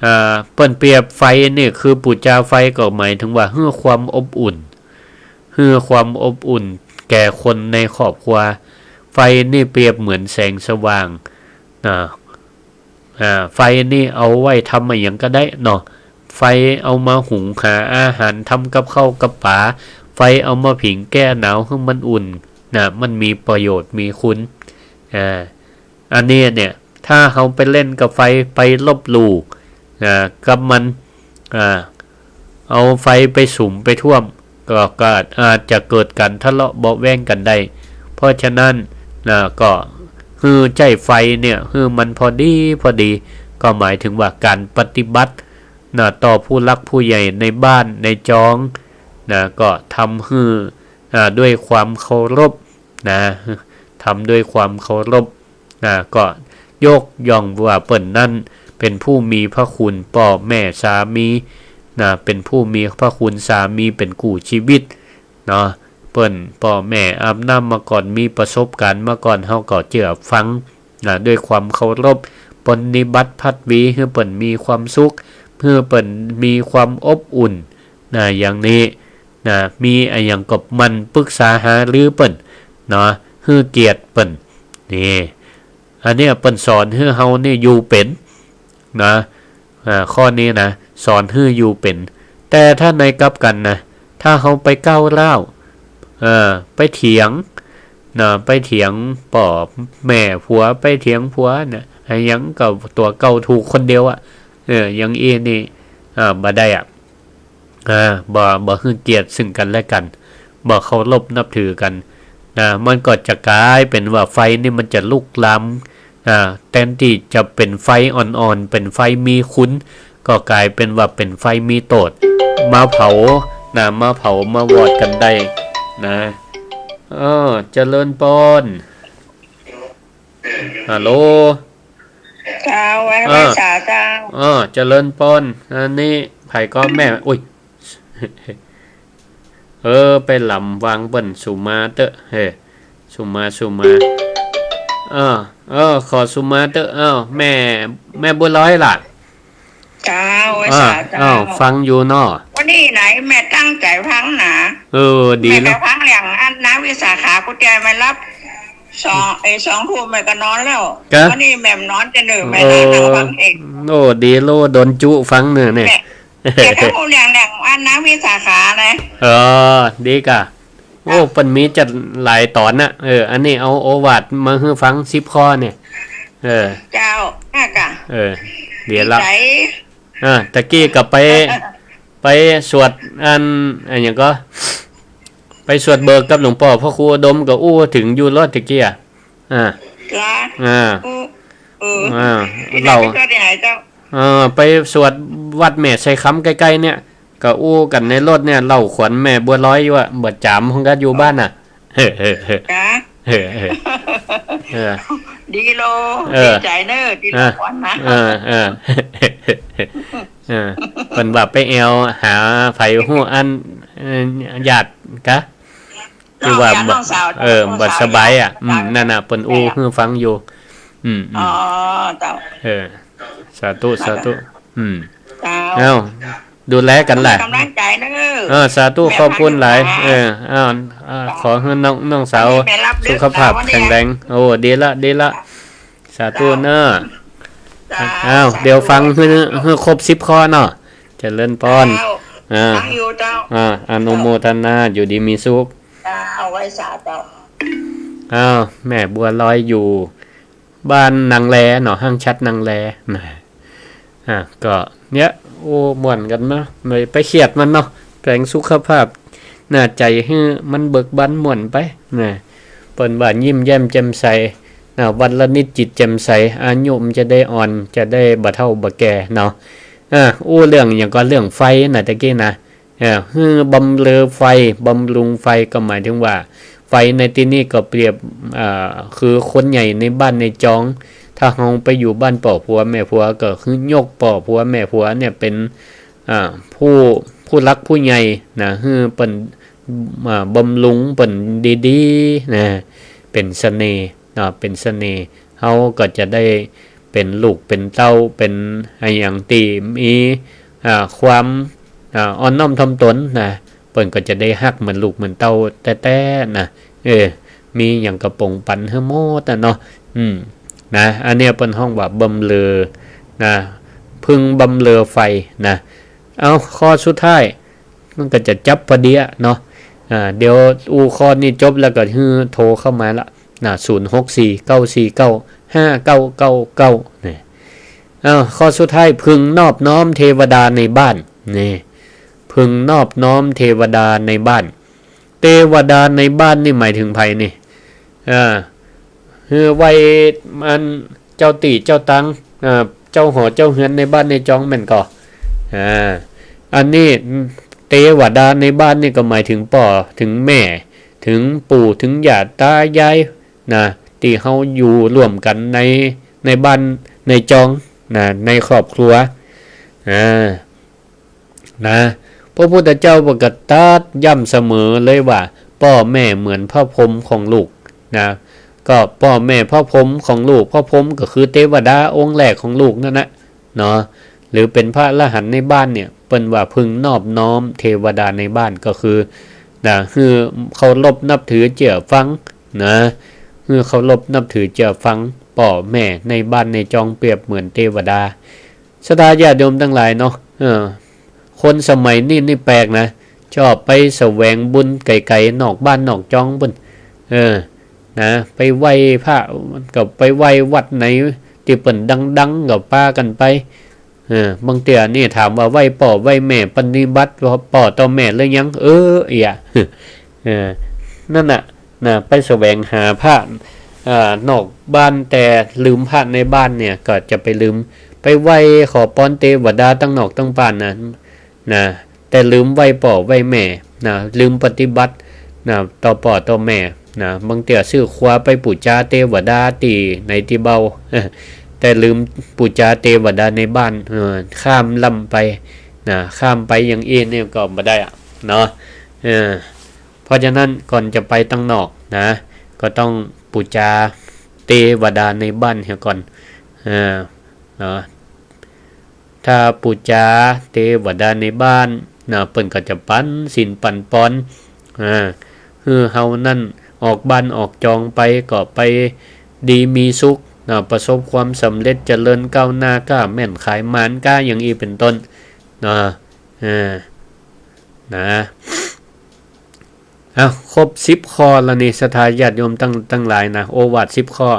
อ่า เปิ้นเปรียบใฝ่นี่คือปู๋จาใฝ่ก็หมายเถิงว่าหื้อความอบอุ่น หื้อความอบอุ่นแก่คนในครอบครัว ใฝ่นี่เปรียบเหมือนแสงสว่าง นะ อ่า ใฝ่นี่เอาไว้ทำอะหยังก็ได้เนาะ ใฝ่เอามาหุงหาอาหาร ทำกับข้าวกับป๋า ใฝ่เอามาผิงแก้หนาวหื้อมันอุ่น นะ มันมีประโยชน์มีคุณ อ่า อันนี้เนี่ย ถ้าเฮาไปเล่นกับใฝ่ ไปลบหลู่ อ่า กับมัน อ่า เอาใฝ่ไปสุมไปท่วม ก็ ก็อาจจะเกิดก๋านทะเลาะเบาะแว้งกั๋นได้ เพราะฉะนั้นนะ ก็หื้อใจ๊ใฝ่เนี่ย หื้อมันพอดีพอดี ก็หมายเถิงว่าก๋านปฏิบัตินะ ต่อผู้หลักผู้ใหญ่ในบ้านในจองนะ ก็ทำหื้อ อ่า ด้วยความเคารพนะ ทำด้วยความเคารพนะ ก็ยกย่องว่าเปิ้นนั้นเป๋นผู้มีพระคุณ ป้อแม่สามีนะ เป๋นผู้มีพระคุณ สามีเป๋นกู้ชีวิตเนาะ เปิ้น ป้อแม่อาบน้ำมาก่อน มีประสบการณ์มาก่อน เฮาก็เจื้อฟังนะ ด้วยความเคารพ ปฏิบัติภัตวี หื้อเปิ้นมีความสุข หื้อเปิ้นมีความอบอุ่นนะ อย่างนี้ นะ มีอะหยังก็หมั่นปรึกษาหารือเปิ้นเนาะ หื้อเกียรติเปิ้น นี่ อันเนี้ยเปิ้นสอนหื้อเฮานี่อยู่เป๋นนะ อ่า ข้อนี้นะ สอนหื้ออยู่เป๋น แต่ถ้าในกลับกั๋นนะ ถ้าเฮาไปก้าวร้าว เออ ไปเถียงนะ ไปเถียงป้อแม่ผัว ไปเถียงผัวเนี่ย อะหยังก็ตั๋วเก่าถูกคนเดียวอะ เออ อย่างอี้นี่ อ่า บ่ได้อะ อ่า บ่ บ่หื้อเกียรติซึ่งกั๋นและกั๋น บ่เคารพนับถือกั๋นนะ มันก็จะก๋ายเป๋นว่าใฝ่นี่มันจะลุกลาม อ่า แตนตี้จะเป๋นใฝ่อ่อนๆ เป๋นใฝ่มีคุณ ก็ก๋ายเป๋นว่าเป๋นใฝ่มีโต้ษ มาเผา นะ มาเผา มาโหวตกั๋นได้ นะ เออ เจริญปอน ฮัลโหล เจ้า ไหว้ เออ ไหว้สาเจ้า เออ เจริญปอน อันนี้ใผก็แม่ อุ๊ย เออ ไปหลำวางเปิ้น สุมาเต๊อะ เฮ้ สุมา สุมา เออ เออ ขอสุมาเต๊อะ เอ้า แม่ แม่บัวลอยล่ะ เจ้า ไหว้ อ่า สาเจ้า อ้าว ฟังอยู่เนาะ วันนี้ไหนแม่ตั้งใจ๋ฟังนะ เออ ดี แม่ แล้ว ก็ฟังอย่างอันนะ วิสาขา กูเตียแม่หลับ สอง เอ้ย สองทุ่มแม่ก็นอนแล้ว กะ วันนี้แม่บ่นอนจะหนึ่ง แม่นั่งฟังเอง โอ้ ดีโล โดนจุฟังเน่อเนี่ย แม่ แม่ก็ฮู้เรื่อง เรื่องอันนะ วิสาขานะ เออ ดีกะ โอ้ เปิ้นมีจัดหลายต๋อนนะ เออ อันนี้เอาโอวาทมาหื้อฟังสิบข้อเนี่ย เออ เจ้า น่ากะ เออ เดี๋ยวละ ดีใจ๋ อ่า ตะกี้ก็ไป ไปสวดอัน อันหยังก็ ไปสวดเบิกกับหลวงป้อพระครูอุดมก็อู้เถิงอยู่ลอตะกี้อะ อ่า ละ อ่า อู้ เออ อ่า ที่ไหน เล่า ไปสวดที่ไหนเจ้า เออ ไปสวดวัดแม่ไทรคำใก้ๆ เนี่ย ก็อู้กั๋นในรถเนี่ย เล่าขวัญแม่บัวลอยอยู่อะ บ่จ๋ำห้องกัดอยู่บ้านน่ะ เฮ้ เฮ้ เฮ้ กะ เฮ้ เฮ้ เออ ดีโล เออ ดีใจ๋เน่อ ดีโล อ่ะ ขวัญนะ เออ เออ เออ เปิ้นว่าไปแอ่วหาใผฮู้อัน เอ่อ ญาติกะ ตี้ว่า น้องสาว บ่ น้องสาว เออ บ่สบายอะ น้องสาว อืม นั่นน่ะ เปิ้นอู้หื้อฟังอยู่ อืม อืม อ๋อ เจ้า เออ สาธุ สาธุ อืม เจ้า เอ้า ดูแลกั๋นแหละ กำลังใจ๋เน่อ เออ สาธุ แม่ ขอบคุณหลาย พาลูกหลาน เออ เอ้า เอ้า ขอหื้อน้อง น้องสาว แม่รับ สุขภาพ วันนี้ แข็งแรง โอ้ ดีละ ดีละ สาธุเน่อ เจ้า เอ้า สาธุ เดี๋ยวฟังหื้อ หื้อครบสิบข้อเนาะ เจริญปอน เจ้า อ่า ฟังอยู่เจ้า อ่า อนุโมทนา อยู่ดีมีสุข เจ้า ไหว้สาเจ้า อ้าว แม่บัวลอยอยู่บ้านนางแลเนาะ ห้างฉัตรนางแลนะ อ่ะ ก็เนี่ย โอ้ ม่วนกั๋นเนาะ บ่ไปเคียดมันเนาะ แปลงสุขภาพ น่า ใจ๋หื้อมันเบิกบานม่วนไปนะ เปิ้นว่ายิ้มแย้มแจ่มใสนะ วันละนิดจิตแจ่มใส อายุมันจะได้อ่อน จะได้บ่เฒ่าบ่แก่เนาะ อ่ะ อู้เรื่องหยังก็เรื่องไฟน่ะตะกี้นะ เอ่อ หื้อบำเรอไฟ บำรุงไฟก็หมายถึงว่า ไฟในตี้นี่ก็เปรียบ เอ่อ คือคนใหญ่ในบ้านในจอง ถ้าเฮาไปอยู่บ้านป้อผัวแม่ผัว ก็คือยกป้อผัวแม่ผัวเนี่ยเป๋น อ่า ผู้ ผู้หลักผู้ใหญ่นะ หื้อเปิ้น อ่า บำรุงเปิ้นดีๆ นะ เป๋นเสน่ห์ เนาะ เป๋นเสน่ห์ เฮาก็จะได้เป๋นลูกเป๋นเต้า เป๋นอะหยังตี้มี อ่า ความ อ่า อ่อนน้อมถ่อมตนนะ เปิ้นก็จะได้ฮักเหมือนลูกเหมือนเต้าแต๊ๆ นะ เออ มีหยังก็ป๋งปันหื้อหมดอะเนาะ อืม นะ อันเนี้ยเปิ้นฮ้องว่าบำเรอ นะ พึงบำเรอไฟ นะ เอา ข้อสุดท้าย มันก็จะจับพอดีอะเนาะ อ่า เดี๋ยวอู้ข้อนี้จบแล้วก็หื้อโทรเข้ามาละ นะ ศูนย์หกสี่ เก้าสี่เก้า ห้าเก้าเก้าเก้า นี่ อ้าว ข้อสุดท้าย พึงนอบน้อมเทวดาในบ้าน นี่ พึงนอบน้อมเทวดาในบ้าน เทวดาในบ้านนี่หมายถึงใผนี่ อ่า หื้อไหว้อันเจ้าตี้เจ้าตัง อ่า เจ้าหอเจ้าเฮือนในบ้านในจองแม่นก่อ อ่า อันนี้เทวดาในบ้านนี่ก็หมายถึงป้อ ถึงแม่ ถึงปู่ ถึงย่าตายาย นะ ตี้เฮาอยู่ร่วมกั๋นใน ในบ้านในจอง นะ ในครอบครัว อ่า นะ พระพุทธเจ้าเปิ้นก็ตรัสย้ำเสมอเลยว่า ป้อแม่เหมือนพระพรหมของลูก นะ ก็ป้อแม่พระพรหมของลูก พระพรหมก็คือเทวดาองค์แรกของลูกนั่นนะ เนาะ หรือเป๋นพระอรหันต์ในบ้านเนี่ย เปิ้นว่าพึงนอบน้อมเทวดาในบ้าน ก็คือ นะ หื้อเคารพนับถือเจื้อฟัง นะ หื้อเคารพนับถือเจื้อฟัง ป้อแม่ในบ้านในจองเปรียบเหมือนเทวดา ศรัทธาญาติโยมตังหลายเนาะ เออ คนสมัยนี้นี่แปลกนะ ชอบไปแสวงบุญไก๋ๆ นอกบ้านนอกจองปู๊น เออ นะ ไปไหว้พระ ก็ไปไหว้วัดไหนตี้เปิ้นดังๆ ก็ปากั๋นไป เออ บางเตื้อนี่ถามว่าไหว้ป้อไหว้แม่ ปฏิบัติป้อต่อแม่หรือยัง เออ เอีย เออ นั่นน่ะ นะ ไปแสวงหาพระ อ่า นอกบ้าน แต่ลืมพระในบ้านเนี่ย ก็จะไปลืม ไปไหว้ขอปอนเทวดาตังนอกตังบ้านนะ นะ แต่ลืมไหว้ป้อไหว้แม่นะ ลืมปฏิบัตินะ ต่อป้อต่อแม่นะ บางเตื้อซื้อครัวไปปู๋จาเตวดาตี้ไหนตี้เบา แต่ลืมปู๋จาเตวดาในบ้าน เออ ข้ามล้ำไปนะ ข้ามไปอย่างอี้นี่ก็บ่ได้อะเนาะ เออ เพราะฉะนั้นก่อนจะไปตังนอกนะ ก็ต้องปู๋จาเตวดาในบ้านเหียก่อน เออ เนาะ ถ้าปู๋จาเตวดาในบ้านนะ เปิ้นก็จะปั๋นศีลปั๋นปอน อ่า หื้อเฮานั้นออกบ้านออกจองไปก็ไปดีมีสุขนะ ประสบความสำเร็จเจริญก้าวหน้า ก๊าแม่นขายหมาน ก๊าอย่างอี้เป๋นต้นนะ อ่า นะ อ้าว ครบสิบข้อแล้วนี่ ศรัทธาญาติโยมตัง ตังหลายนะ โอวาทสิบข้อ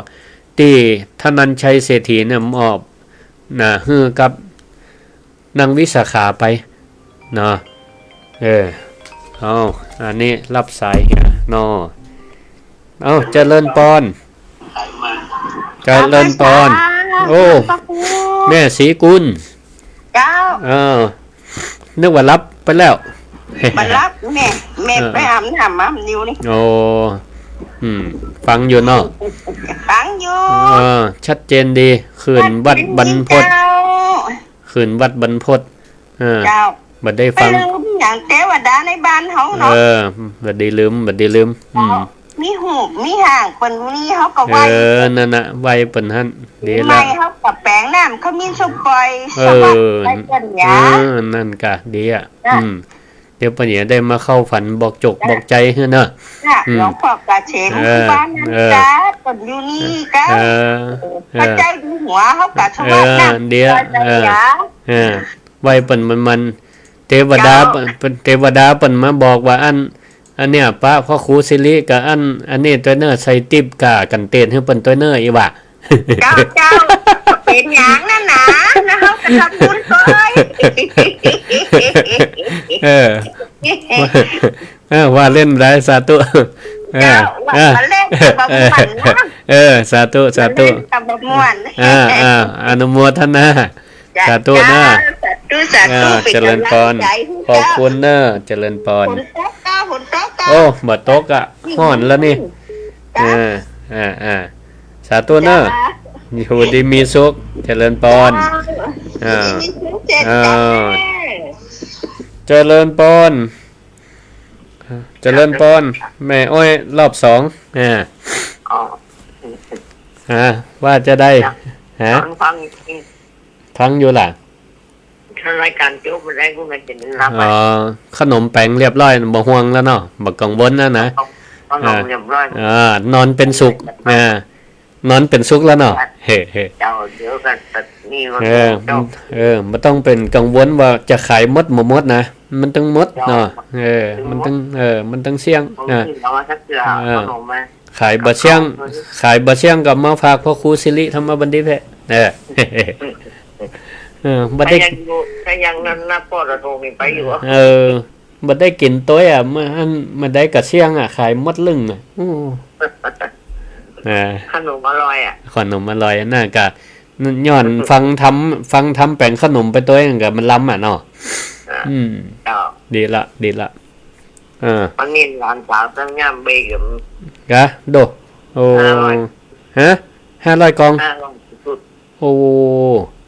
ตี้ธนัญชัยเศรษฐีเนี่ยมอบนะ หื้อกับนางวิสาขาไปเนาะ เออ เอา อันนี้รับสายเหียเนาะ เอา เจริญปอน เจริญปอน โอ้ พระครู แม่ศรีกุล เจ้า เออ นึกว่าหลับไปแล้ว บ่หลับแม่ แม่ เออ ไปอาบน้ำมาอยู่นี่ โอ้ อืม ฟังอยู่เนาะ ฟังอยู่ เออ ชัดเจนดี คืนวัดบรรพต เจ้า คืนวัดบรรพต เออ เจ้า บ่ได้ฟัง ไปลืมอย่างเตวดาในบ้านเฮาเนาะ เออ บ่ได้ลืม บ่ได้ลืม อืม เจ้า มีฮูป มีฮ่างเปิ้นนี่ เฮาก็ไหว้ เออ นั่นน่ะ ไหว้เปิ้นหั้น ดีละ ใหม่เฮาก็แป๋งน้ำขมิ้นส้มป่อย เออ สวัสดิ์ไปเปิ้นหยา เออ นั่นกะดีอะ จ้ะ อืม เดี๋ยวเปิ้นหยาได้มาเข้าฝันบอกจก จ้ะ บอกใจ๋หื้อเนาะ จ้ะ อืม หลวงพ่อเกษม เออ ครูบานันทา เออ เปิ้นอยู่นี่กะ เออ เออ พระเจ้าอยู่หัวเฮากะสวัสดิ์น้ำ เออ เดี๋ยว เปิ้นหยา เออ เออ ไหว้เปิ้นมันๆ เตวดา เจ้า เปิ้น เตวดาเปิ้นมาบอกว่าอัน อันเนี้ย ปะพระครูสิริกับอัน อันนี้ตวยเน่อ ใส่ติ๊บก้ากั๋นเตนหื้อเปิ้นตวยเน่อ อีหว่า เจ้า เจ้า เป๋นหยังนั่นนา นะเฮาก็ทำบุญตวย เออ เออ ว่าเล่นได้ สาธุ เออ เจ้า ว่า เออ ว่าเล่นกับบ่ม่วนนะ เออ สาธุ สาธุ ว่าเล่นกับบ่ม่วน อ่า อ่า อนุโมทนา จ้ะ สาธุนะ จ้ะ สาธุ สาธุ อ่า เป๋น เจริญปอน ก๋ำลังใจ๋หื้อ ขอบคุณเน่อ เจ้า เจริญปอน ฝนตกก็ ฝนตกก็ โอ้ บ่ตกอะ ฮ้อนแล้วนี่ จ้ะ อ่า อ่า อ่า สาธุเน่อ จ้ะ อยู่ดีมีสุข เจริญปอน จ้ะ อ่า อยู่ดีมีสุขเช่นกั๋น อ่า เจริญปอน เจริญปอน แม่อ้อยรอบสอง อ่า อ๋อ อ่า ว่าจะได้ จ้ะ ฮะ ฟัง ฟัง ฟังอยู่ล่ะ ถ้ารายก๋านจบบ่ได้กูก็จะหลับ อ๋อ ไป ขนมแป๋งเรียบร้อย บ่ห่วงแล้วเนาะ บ่กังวลแล้วนะ ขนมเรียบร้อย อ่า อ่า นอนเป๋นสุข อ่า นอนเป๋นสุขแล้วเนาะ เฮ้ เฮ้ เจ้า เดี๋ยวก็นี่ก็ เออ เจ้า เออ บ่ต้องเป๋นกังวลว่าจะขายหมดบ่หมดนะ มันต้องหมดเนาะ เจ้า เออ มันต้อง เออ มันต้องเสี้ยง ผม อ่า กิ๋นเอามาสักเตื้อ เออ ขนมมา ขายบ่เสี้ยง ขายบ่เสี้ยงก็มาฝากพระครูสิริธรรมบัณฑิตแหละ เออ เออ บ่ได้ ถ้ายังอยู่ ถ้ายังนั้นนะ ปอตทนี่ไปอยู่ เออ บ่ได้กิ๋นตวยอะ เมื่ออัน เมื่อใดก็เสี้ยงอะ ขายหมดลึ่งอะ โอ้ อ่า ขนมอร่อยอะ ขนมอร่อย น่ะกะ ย้อนฟังธรรม ฟังธรรมแป๋งขนมไปตวย นั่นกะมันล้ำอะเนาะ อ่า อืม เจ้า ดีละ ดีละ เออ วันนี้หลานสาวตั้งย่ามเบยกับ กะ โด โอ้ ห้าร้อย ฮะ ห้าร้อยกอง ห้าร้อยสุด โอ้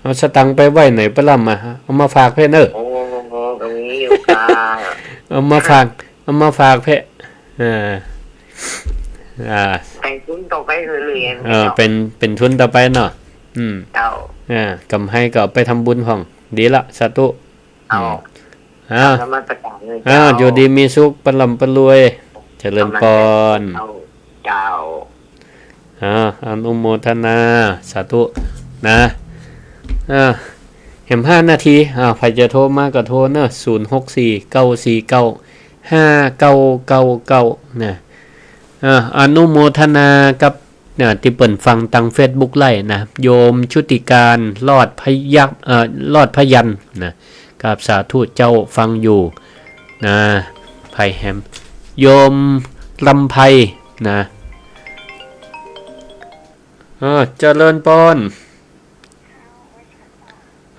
เอาสตางค์ไปไว้ไหนปะล่ำอะ เอามาฝากเพ่อเน่อ โอ้ ตรงนี้อยู่ค่ะ เอามาฝาก เอามาฝากเพ่อ อ่า อ่า เป๋นทุนต่อไปเรื่อยๆ เออ เจ้า เป๋น เป๋นทุนต่อไปเนาะ อืม เจ้า อ่า กำไรก็เอาไปทำบุญพ่อง ดีละ สาธุ เจ้า อืม อ่า นมัสการเลย อ่า เจ้า อยู่ดีมีสุข ปะล่ำปะรวย เจริญปอน เจ้า เจ้า อ่า อนุโมทนา สาธุ นะ อ่า แหมห้านาที อ่า ใผจะโทรมาก็โทรเนาะ ศูนย์หกสี่ เก้าสี่เก้า ห้าเก้าเก้าเก้า นะ อ่า อนุโมทนากับ เนี่ย ตี้เปิ้นฟังตางเฟซบุ๊กไลฟ์นะ โยมชุติการ รอดพยัคฆ์ เอ่อ รอดพยัญชนะ ครับ สาธุเจ้า ฟังอยู่นะ ไพแฮม โยมลำไพนะ เออ เจริญปอน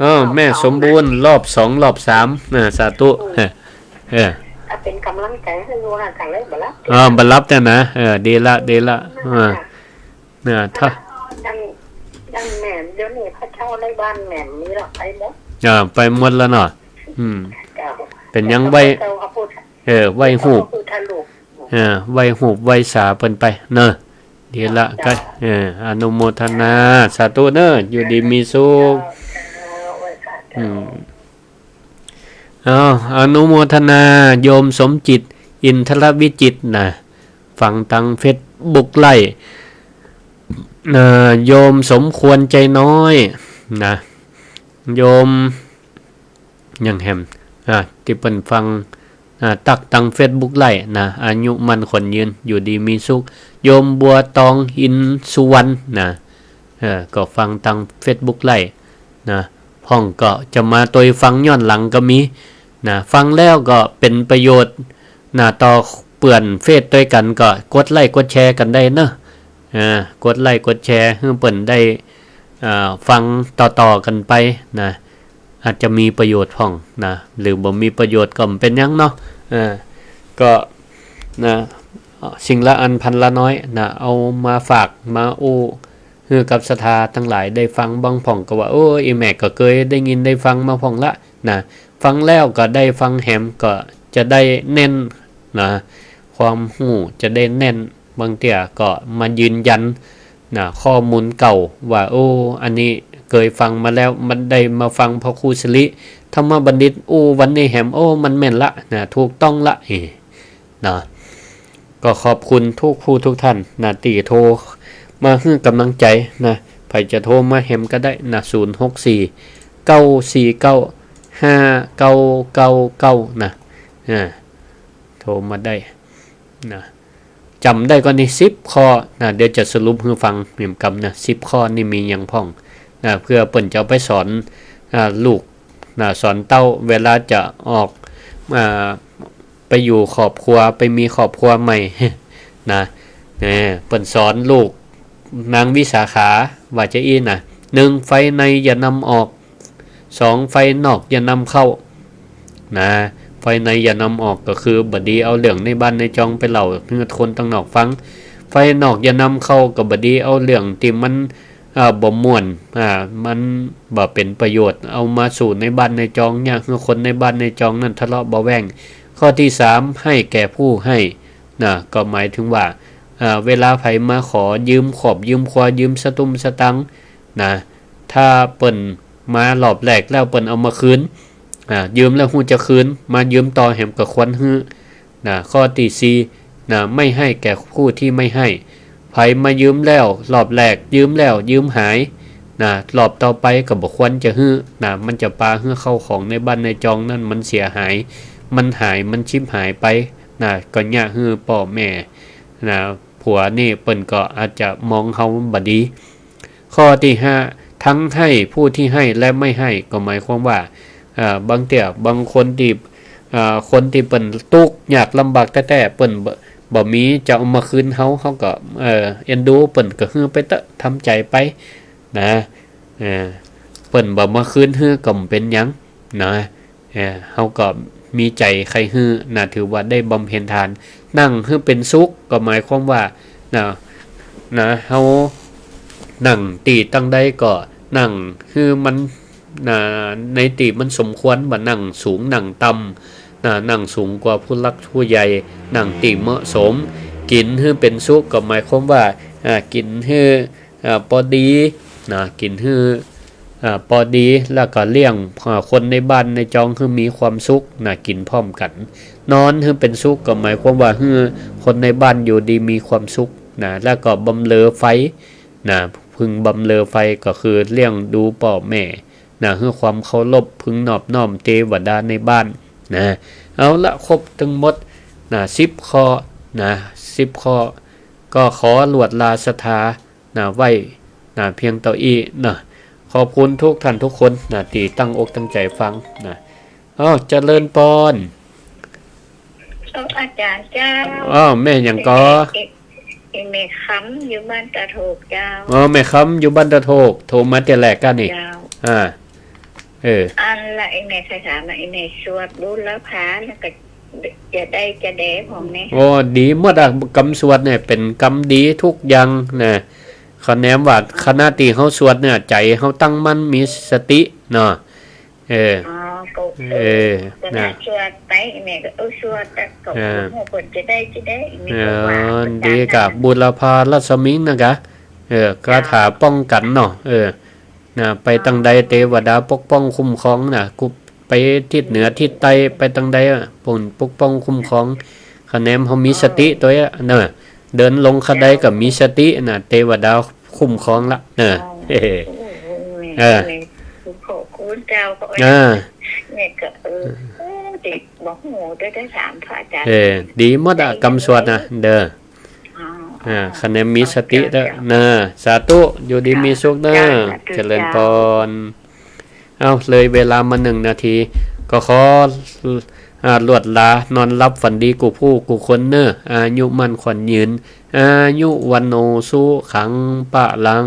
เอ อ้อ แม่สมบูรณ์ รอบสอง รอบสาม นะ สาธุ เออ เออ ถ้าเป๋นก๋ำลังใจ๋หื้ออยู่นะ ก็เลยบ่หลับ เออ บ่หลับเนี่ยนะ เออ ดีละ ดีละ เออ เนี่ย ถ้า ยัง ยังแม่น เดี๋ยวนี้พระเจ้าในบ้านแม่นมีละ ไปหมด อ่า ไปหมดแล้วเนาะ อืม เจ้า เป๋นหยัง ไหว้ เจ้าก็พูด เออ ไหว้ฮูป เจ้าก็พูดทะลุ เออ ไหว้ฮูป ไหว้สาเปิ้นไปเนาะ ดีละ เจ้า ก็ เออ อนุโมทนา สาธุเนาะ อยู่ดีมีสุข เจ้า เจ้า ไหว้สาธุ อืม อ้าว อนุโมทนา โยมสมจิต อินทรวิจิตรนะ ฟังตางเฟซบุ๊กไลฟ์ เอ่อ โยมสมควรใจน้อยนะ โยม หยังแหม อ่า ตี้เปิ้นฟัง อ่า ตักตางเฟซบุ๊กไลฟ์นะ อายุมั่นขวัญยืน อยู่ดีมีสุข โยมบัวตอง อินสุวรรณนะ เออ ก็ฟังตางเฟซบุ๊กไลฟ์นะ พ่องก็จะมาตวยฟังย้อนหลังก็มีนะ ฟังแล้วก็เป๋นประโยชน์นะ ต่อเปื้อนเฟซตวยกั๋นก็กดไลก์กดแชร์กั๋นได้เนาะ อ่า กดไลก์กดแชร์หื้อเปิ้นได้ อ่า ฟังต่อๆ กั๋นไปนะ อาจจะมีประโยชน์พ่องนะ หรือบ่มีประโยชน์ก็บ่เป๋นหยังเนาะ เออ ก็นะ สิ่งละอันพันละน้อยนะ เอามาฝากมาอู้ หื้อกับศรัทธาตังหลายได้ฟัง บางพ่องก็ว่า โอ้ อี่แม่ก็เกยได้ยินได้ฟังมาพ่องละนะ ฟังแล้วก็ได้ฟังแหม ก็จะได้แน่นนะ ความฮู้จะได้แน่น บางเตื้อก็มายืนยันนะ ข้อมูลเก่าว่า โอ้ อันนี้เกยฟังมาแล้ว มันได้มาฟังพระครูสิริธรรมบัณฑิตอู้วันนี้แหม โอ้ มันแม่นละนะ ถูกต้องละ เออ นะ ก็ขอบคุณทุกผู้ทุกท่านนะ ตี้โทรมาหื้อก๋ำลังใจ๋นะ ใผจะโทรมาแหมก็ได้นะ ศูนย์หกสี่ เก้าสี่เก้า ห้าเก้าเก้าเก้า นะ อ่า โทรมาได้นะ จ๋ำได้ก่อนี่ สิบข้อนะ เดี๋ยวจะสรุปหื้อฟังแหมกำนะ สิบข้อนี่มีหยังพ่องนะ เปื้อเปิ้นจะเอาไปสอน อ่า ลูกนะ สอนเต้า เวลาจะออก อ่า ไปอยู่ครอบครัว ไปมีครอบครัวใหม่นะ เนี่ย เปิ้นสอนลูกนางวิสาขาว่าจะอี้นะ หนึ่ง ไฟในอย่านำออก สอง ไฟนอกอย่านำเข้านะ ไฟในอย่านำออกก็คือบ่ดีเอาเรื่องในบ้านในจองไปเล่าหื้อคนตังนอกฟัง ไฟนอกอย่านำเข้าก็บ่ดีเอาเรื่องตี้มัน อ่า บ่ม่วน อ่า มันบ่เป๋นประโยชน์ เอามาสู่ในบ้านในจอง เยียะหื้อคนในบ้านในจองนั้นทะเลาะเบาะแว้ง ข้อตี้สาม ให้แก่ผู้ให้นะ ก็หมายถึงว่า อ่า เวลาใผมาขอยืมขอบยืมครัว ยืมสตุ้มสตังค์นะ ถ้าเปิ้นมารอบแรกแล้วเปิ้นเอามาคืน อ่า ยืมแล้วฮู้จะคืน มายืมต่อแหมก็ควรหื้อ นะ ข้อตี้สี่นะ ไม่ให้แก่ผู้ที่ไม่ให้ ใผมายืมแล้วรอบแรก ยืมแล้วยืมหายนะ รอบต่อไปก็บ่ควรจะหื้อนะ มันจะปาหื้อเข้าของในบ้านในจองนั้นมันเสียหาย มันหาย มันฉิบหายไปนะ ก็เยียะหื้อป้อแม่นะ ผัวนี่เปิ้นก็อาจจะมองเฮาบ่ดี ข้อตี้ห้า ทั้งให้ผู้ที่ให้และไม่ให้ ก็หมายความว่า เอ่อ บางเตื้อบางคนตี้ เอ่อ คนตี้เปิ้นตุ๊กข์ยากลำบากแต๊ๆ เปิ้นบ่ บ่มีจะเอามาคืนเฮา เฮาก็ เอ่อ เอ็นดูเปิ้นก็หื้อไปเต๊อะ ทำใจ๋ไปนะ เอ่อ เปิ้นบ่มาคืนหื้อก็บ่เป๋นหยังนะ เอ่อ เฮาก็มีใจ๋ใค่หื้อนะ ถือว่าได้บำเพ็ญทาน นั่งหื้อเป๋นสุข ก็หมายความว่า นะ นะ เฮานั่งตี้ตังใดก็นั่งหื้อมัน นะ ในตี้มันสมควร บ่นั่งสูงนั่งต่ำ นะ นั่งสูงกว่าผู้หลักผู้ใหญ่ นั่งตี้เหมาะสม กิ๋นหื้อเป๋นสุข ก็หมายความว่า อ่า กิ๋นหื้อ อ่า ปอดี นะ กิ๋นหื้อ อ่า ปอดี แล้วก็เลี้ยง อ่า คนในบ้านในจองหื้อมีความสุข นะ กิ๋นพร้อมกั๋น นอนหื้อเป๋นสุข ก็หมายความว่าหื้อคนในบ้านอยู่ดีมีความสุข นะ แล้วก็บำเรอใฟ นะ พึงบำเรอใฟก็คือเลี้ยงดูป้อแม่ นะ หื้อความเคารพ พึงนอบน้อมเตวดาในบ้าน นะ เอาละ ครบตึงหมด นะ สิบข้อ นะ สิบข้อ ก็ขอลวดลาศรัทธา นะ ไว้ นะ เพียงเต้าอี้ นะ ขอบคุณทุกท่านทุกคน นะ ตี้ตั้งอกตั้งใจ๋ฟัง นะ อ้าว เจริญปอน เจ้า อาจ๋ารย์เจ้า อ้าว แม่หยังก่อ เอ่อ เอ่อ แม่คำอยู่บ้านตาโทกเจ้า อ๋อ แม่คำอยู่บ้านตาโทก โทรมาเตื้อแรกก้านี่ เจ้า อ่า เออ อันละ ไอ้แม่ใค่ถามว่า ไอ้แม่สวดบุรพาแล้วก็จะได้จะแดของแม่ โอ้ ดีหมดอะ กำสวดเนี่ยเป๋นกำดีกู้อย่างนะ คะแนนว่าขณะตี้เฮาสวดเนี่ย ใจ๋เฮาตั้งมั่น มีสติเนาะ เออ อ๋อ ก็ เออ ก็นะ สวดไป แม่ก็ เออ สวด แต่ก็ อ่า โอ้โห เปิ้นจะได้ จะได้ แม่ก็ว่า อ๋อ ไปต๋าม ดีกะ นั้น บุรพารัศมิงนะกะ เออ คาถาป้องกั๋นเนาะ เออ นะ ไปตังใด อ๋อ เตวดาปกป้องคุ้มครองนะ กู้ไปทิศเหนือ อืม ทิศใต้ ไปตังใดอะ เปิ้นปกป้องคุ้มครอง คะแนนเฮามีสติ อ๋อ ตวยอะเนาะ เดินลงกระไดก็มีสตินะ เตวดาคุ้มครองละเนาะ อ๋อ เออ โอ้โห เออ แม่ขอบคุณเจ้า เออ แม่ก็ เออ โอ้ เด็กบอกหมูด้วย ได้ถามพระอาจ๋ารย์ เออ ดีหมดอะ ได้ กำสวดนะ เด้อ อ๋อ อ่า คะแนนมีสติเด้อ เจ้า เจ้า นะ สาธุ อยู่ดีมีสุขเด้อ เจ้า สาธุ เจริญพร เจ้า เอ้า เลยเวลามาหนึ่งนาที ก็ขอ อ่า ลวดลา นอนหลับฝันดีกู้ผู้กู้คนเน้อ อายุมั่นขวัญยืน อายุ วัณโณ สุขัง พลัง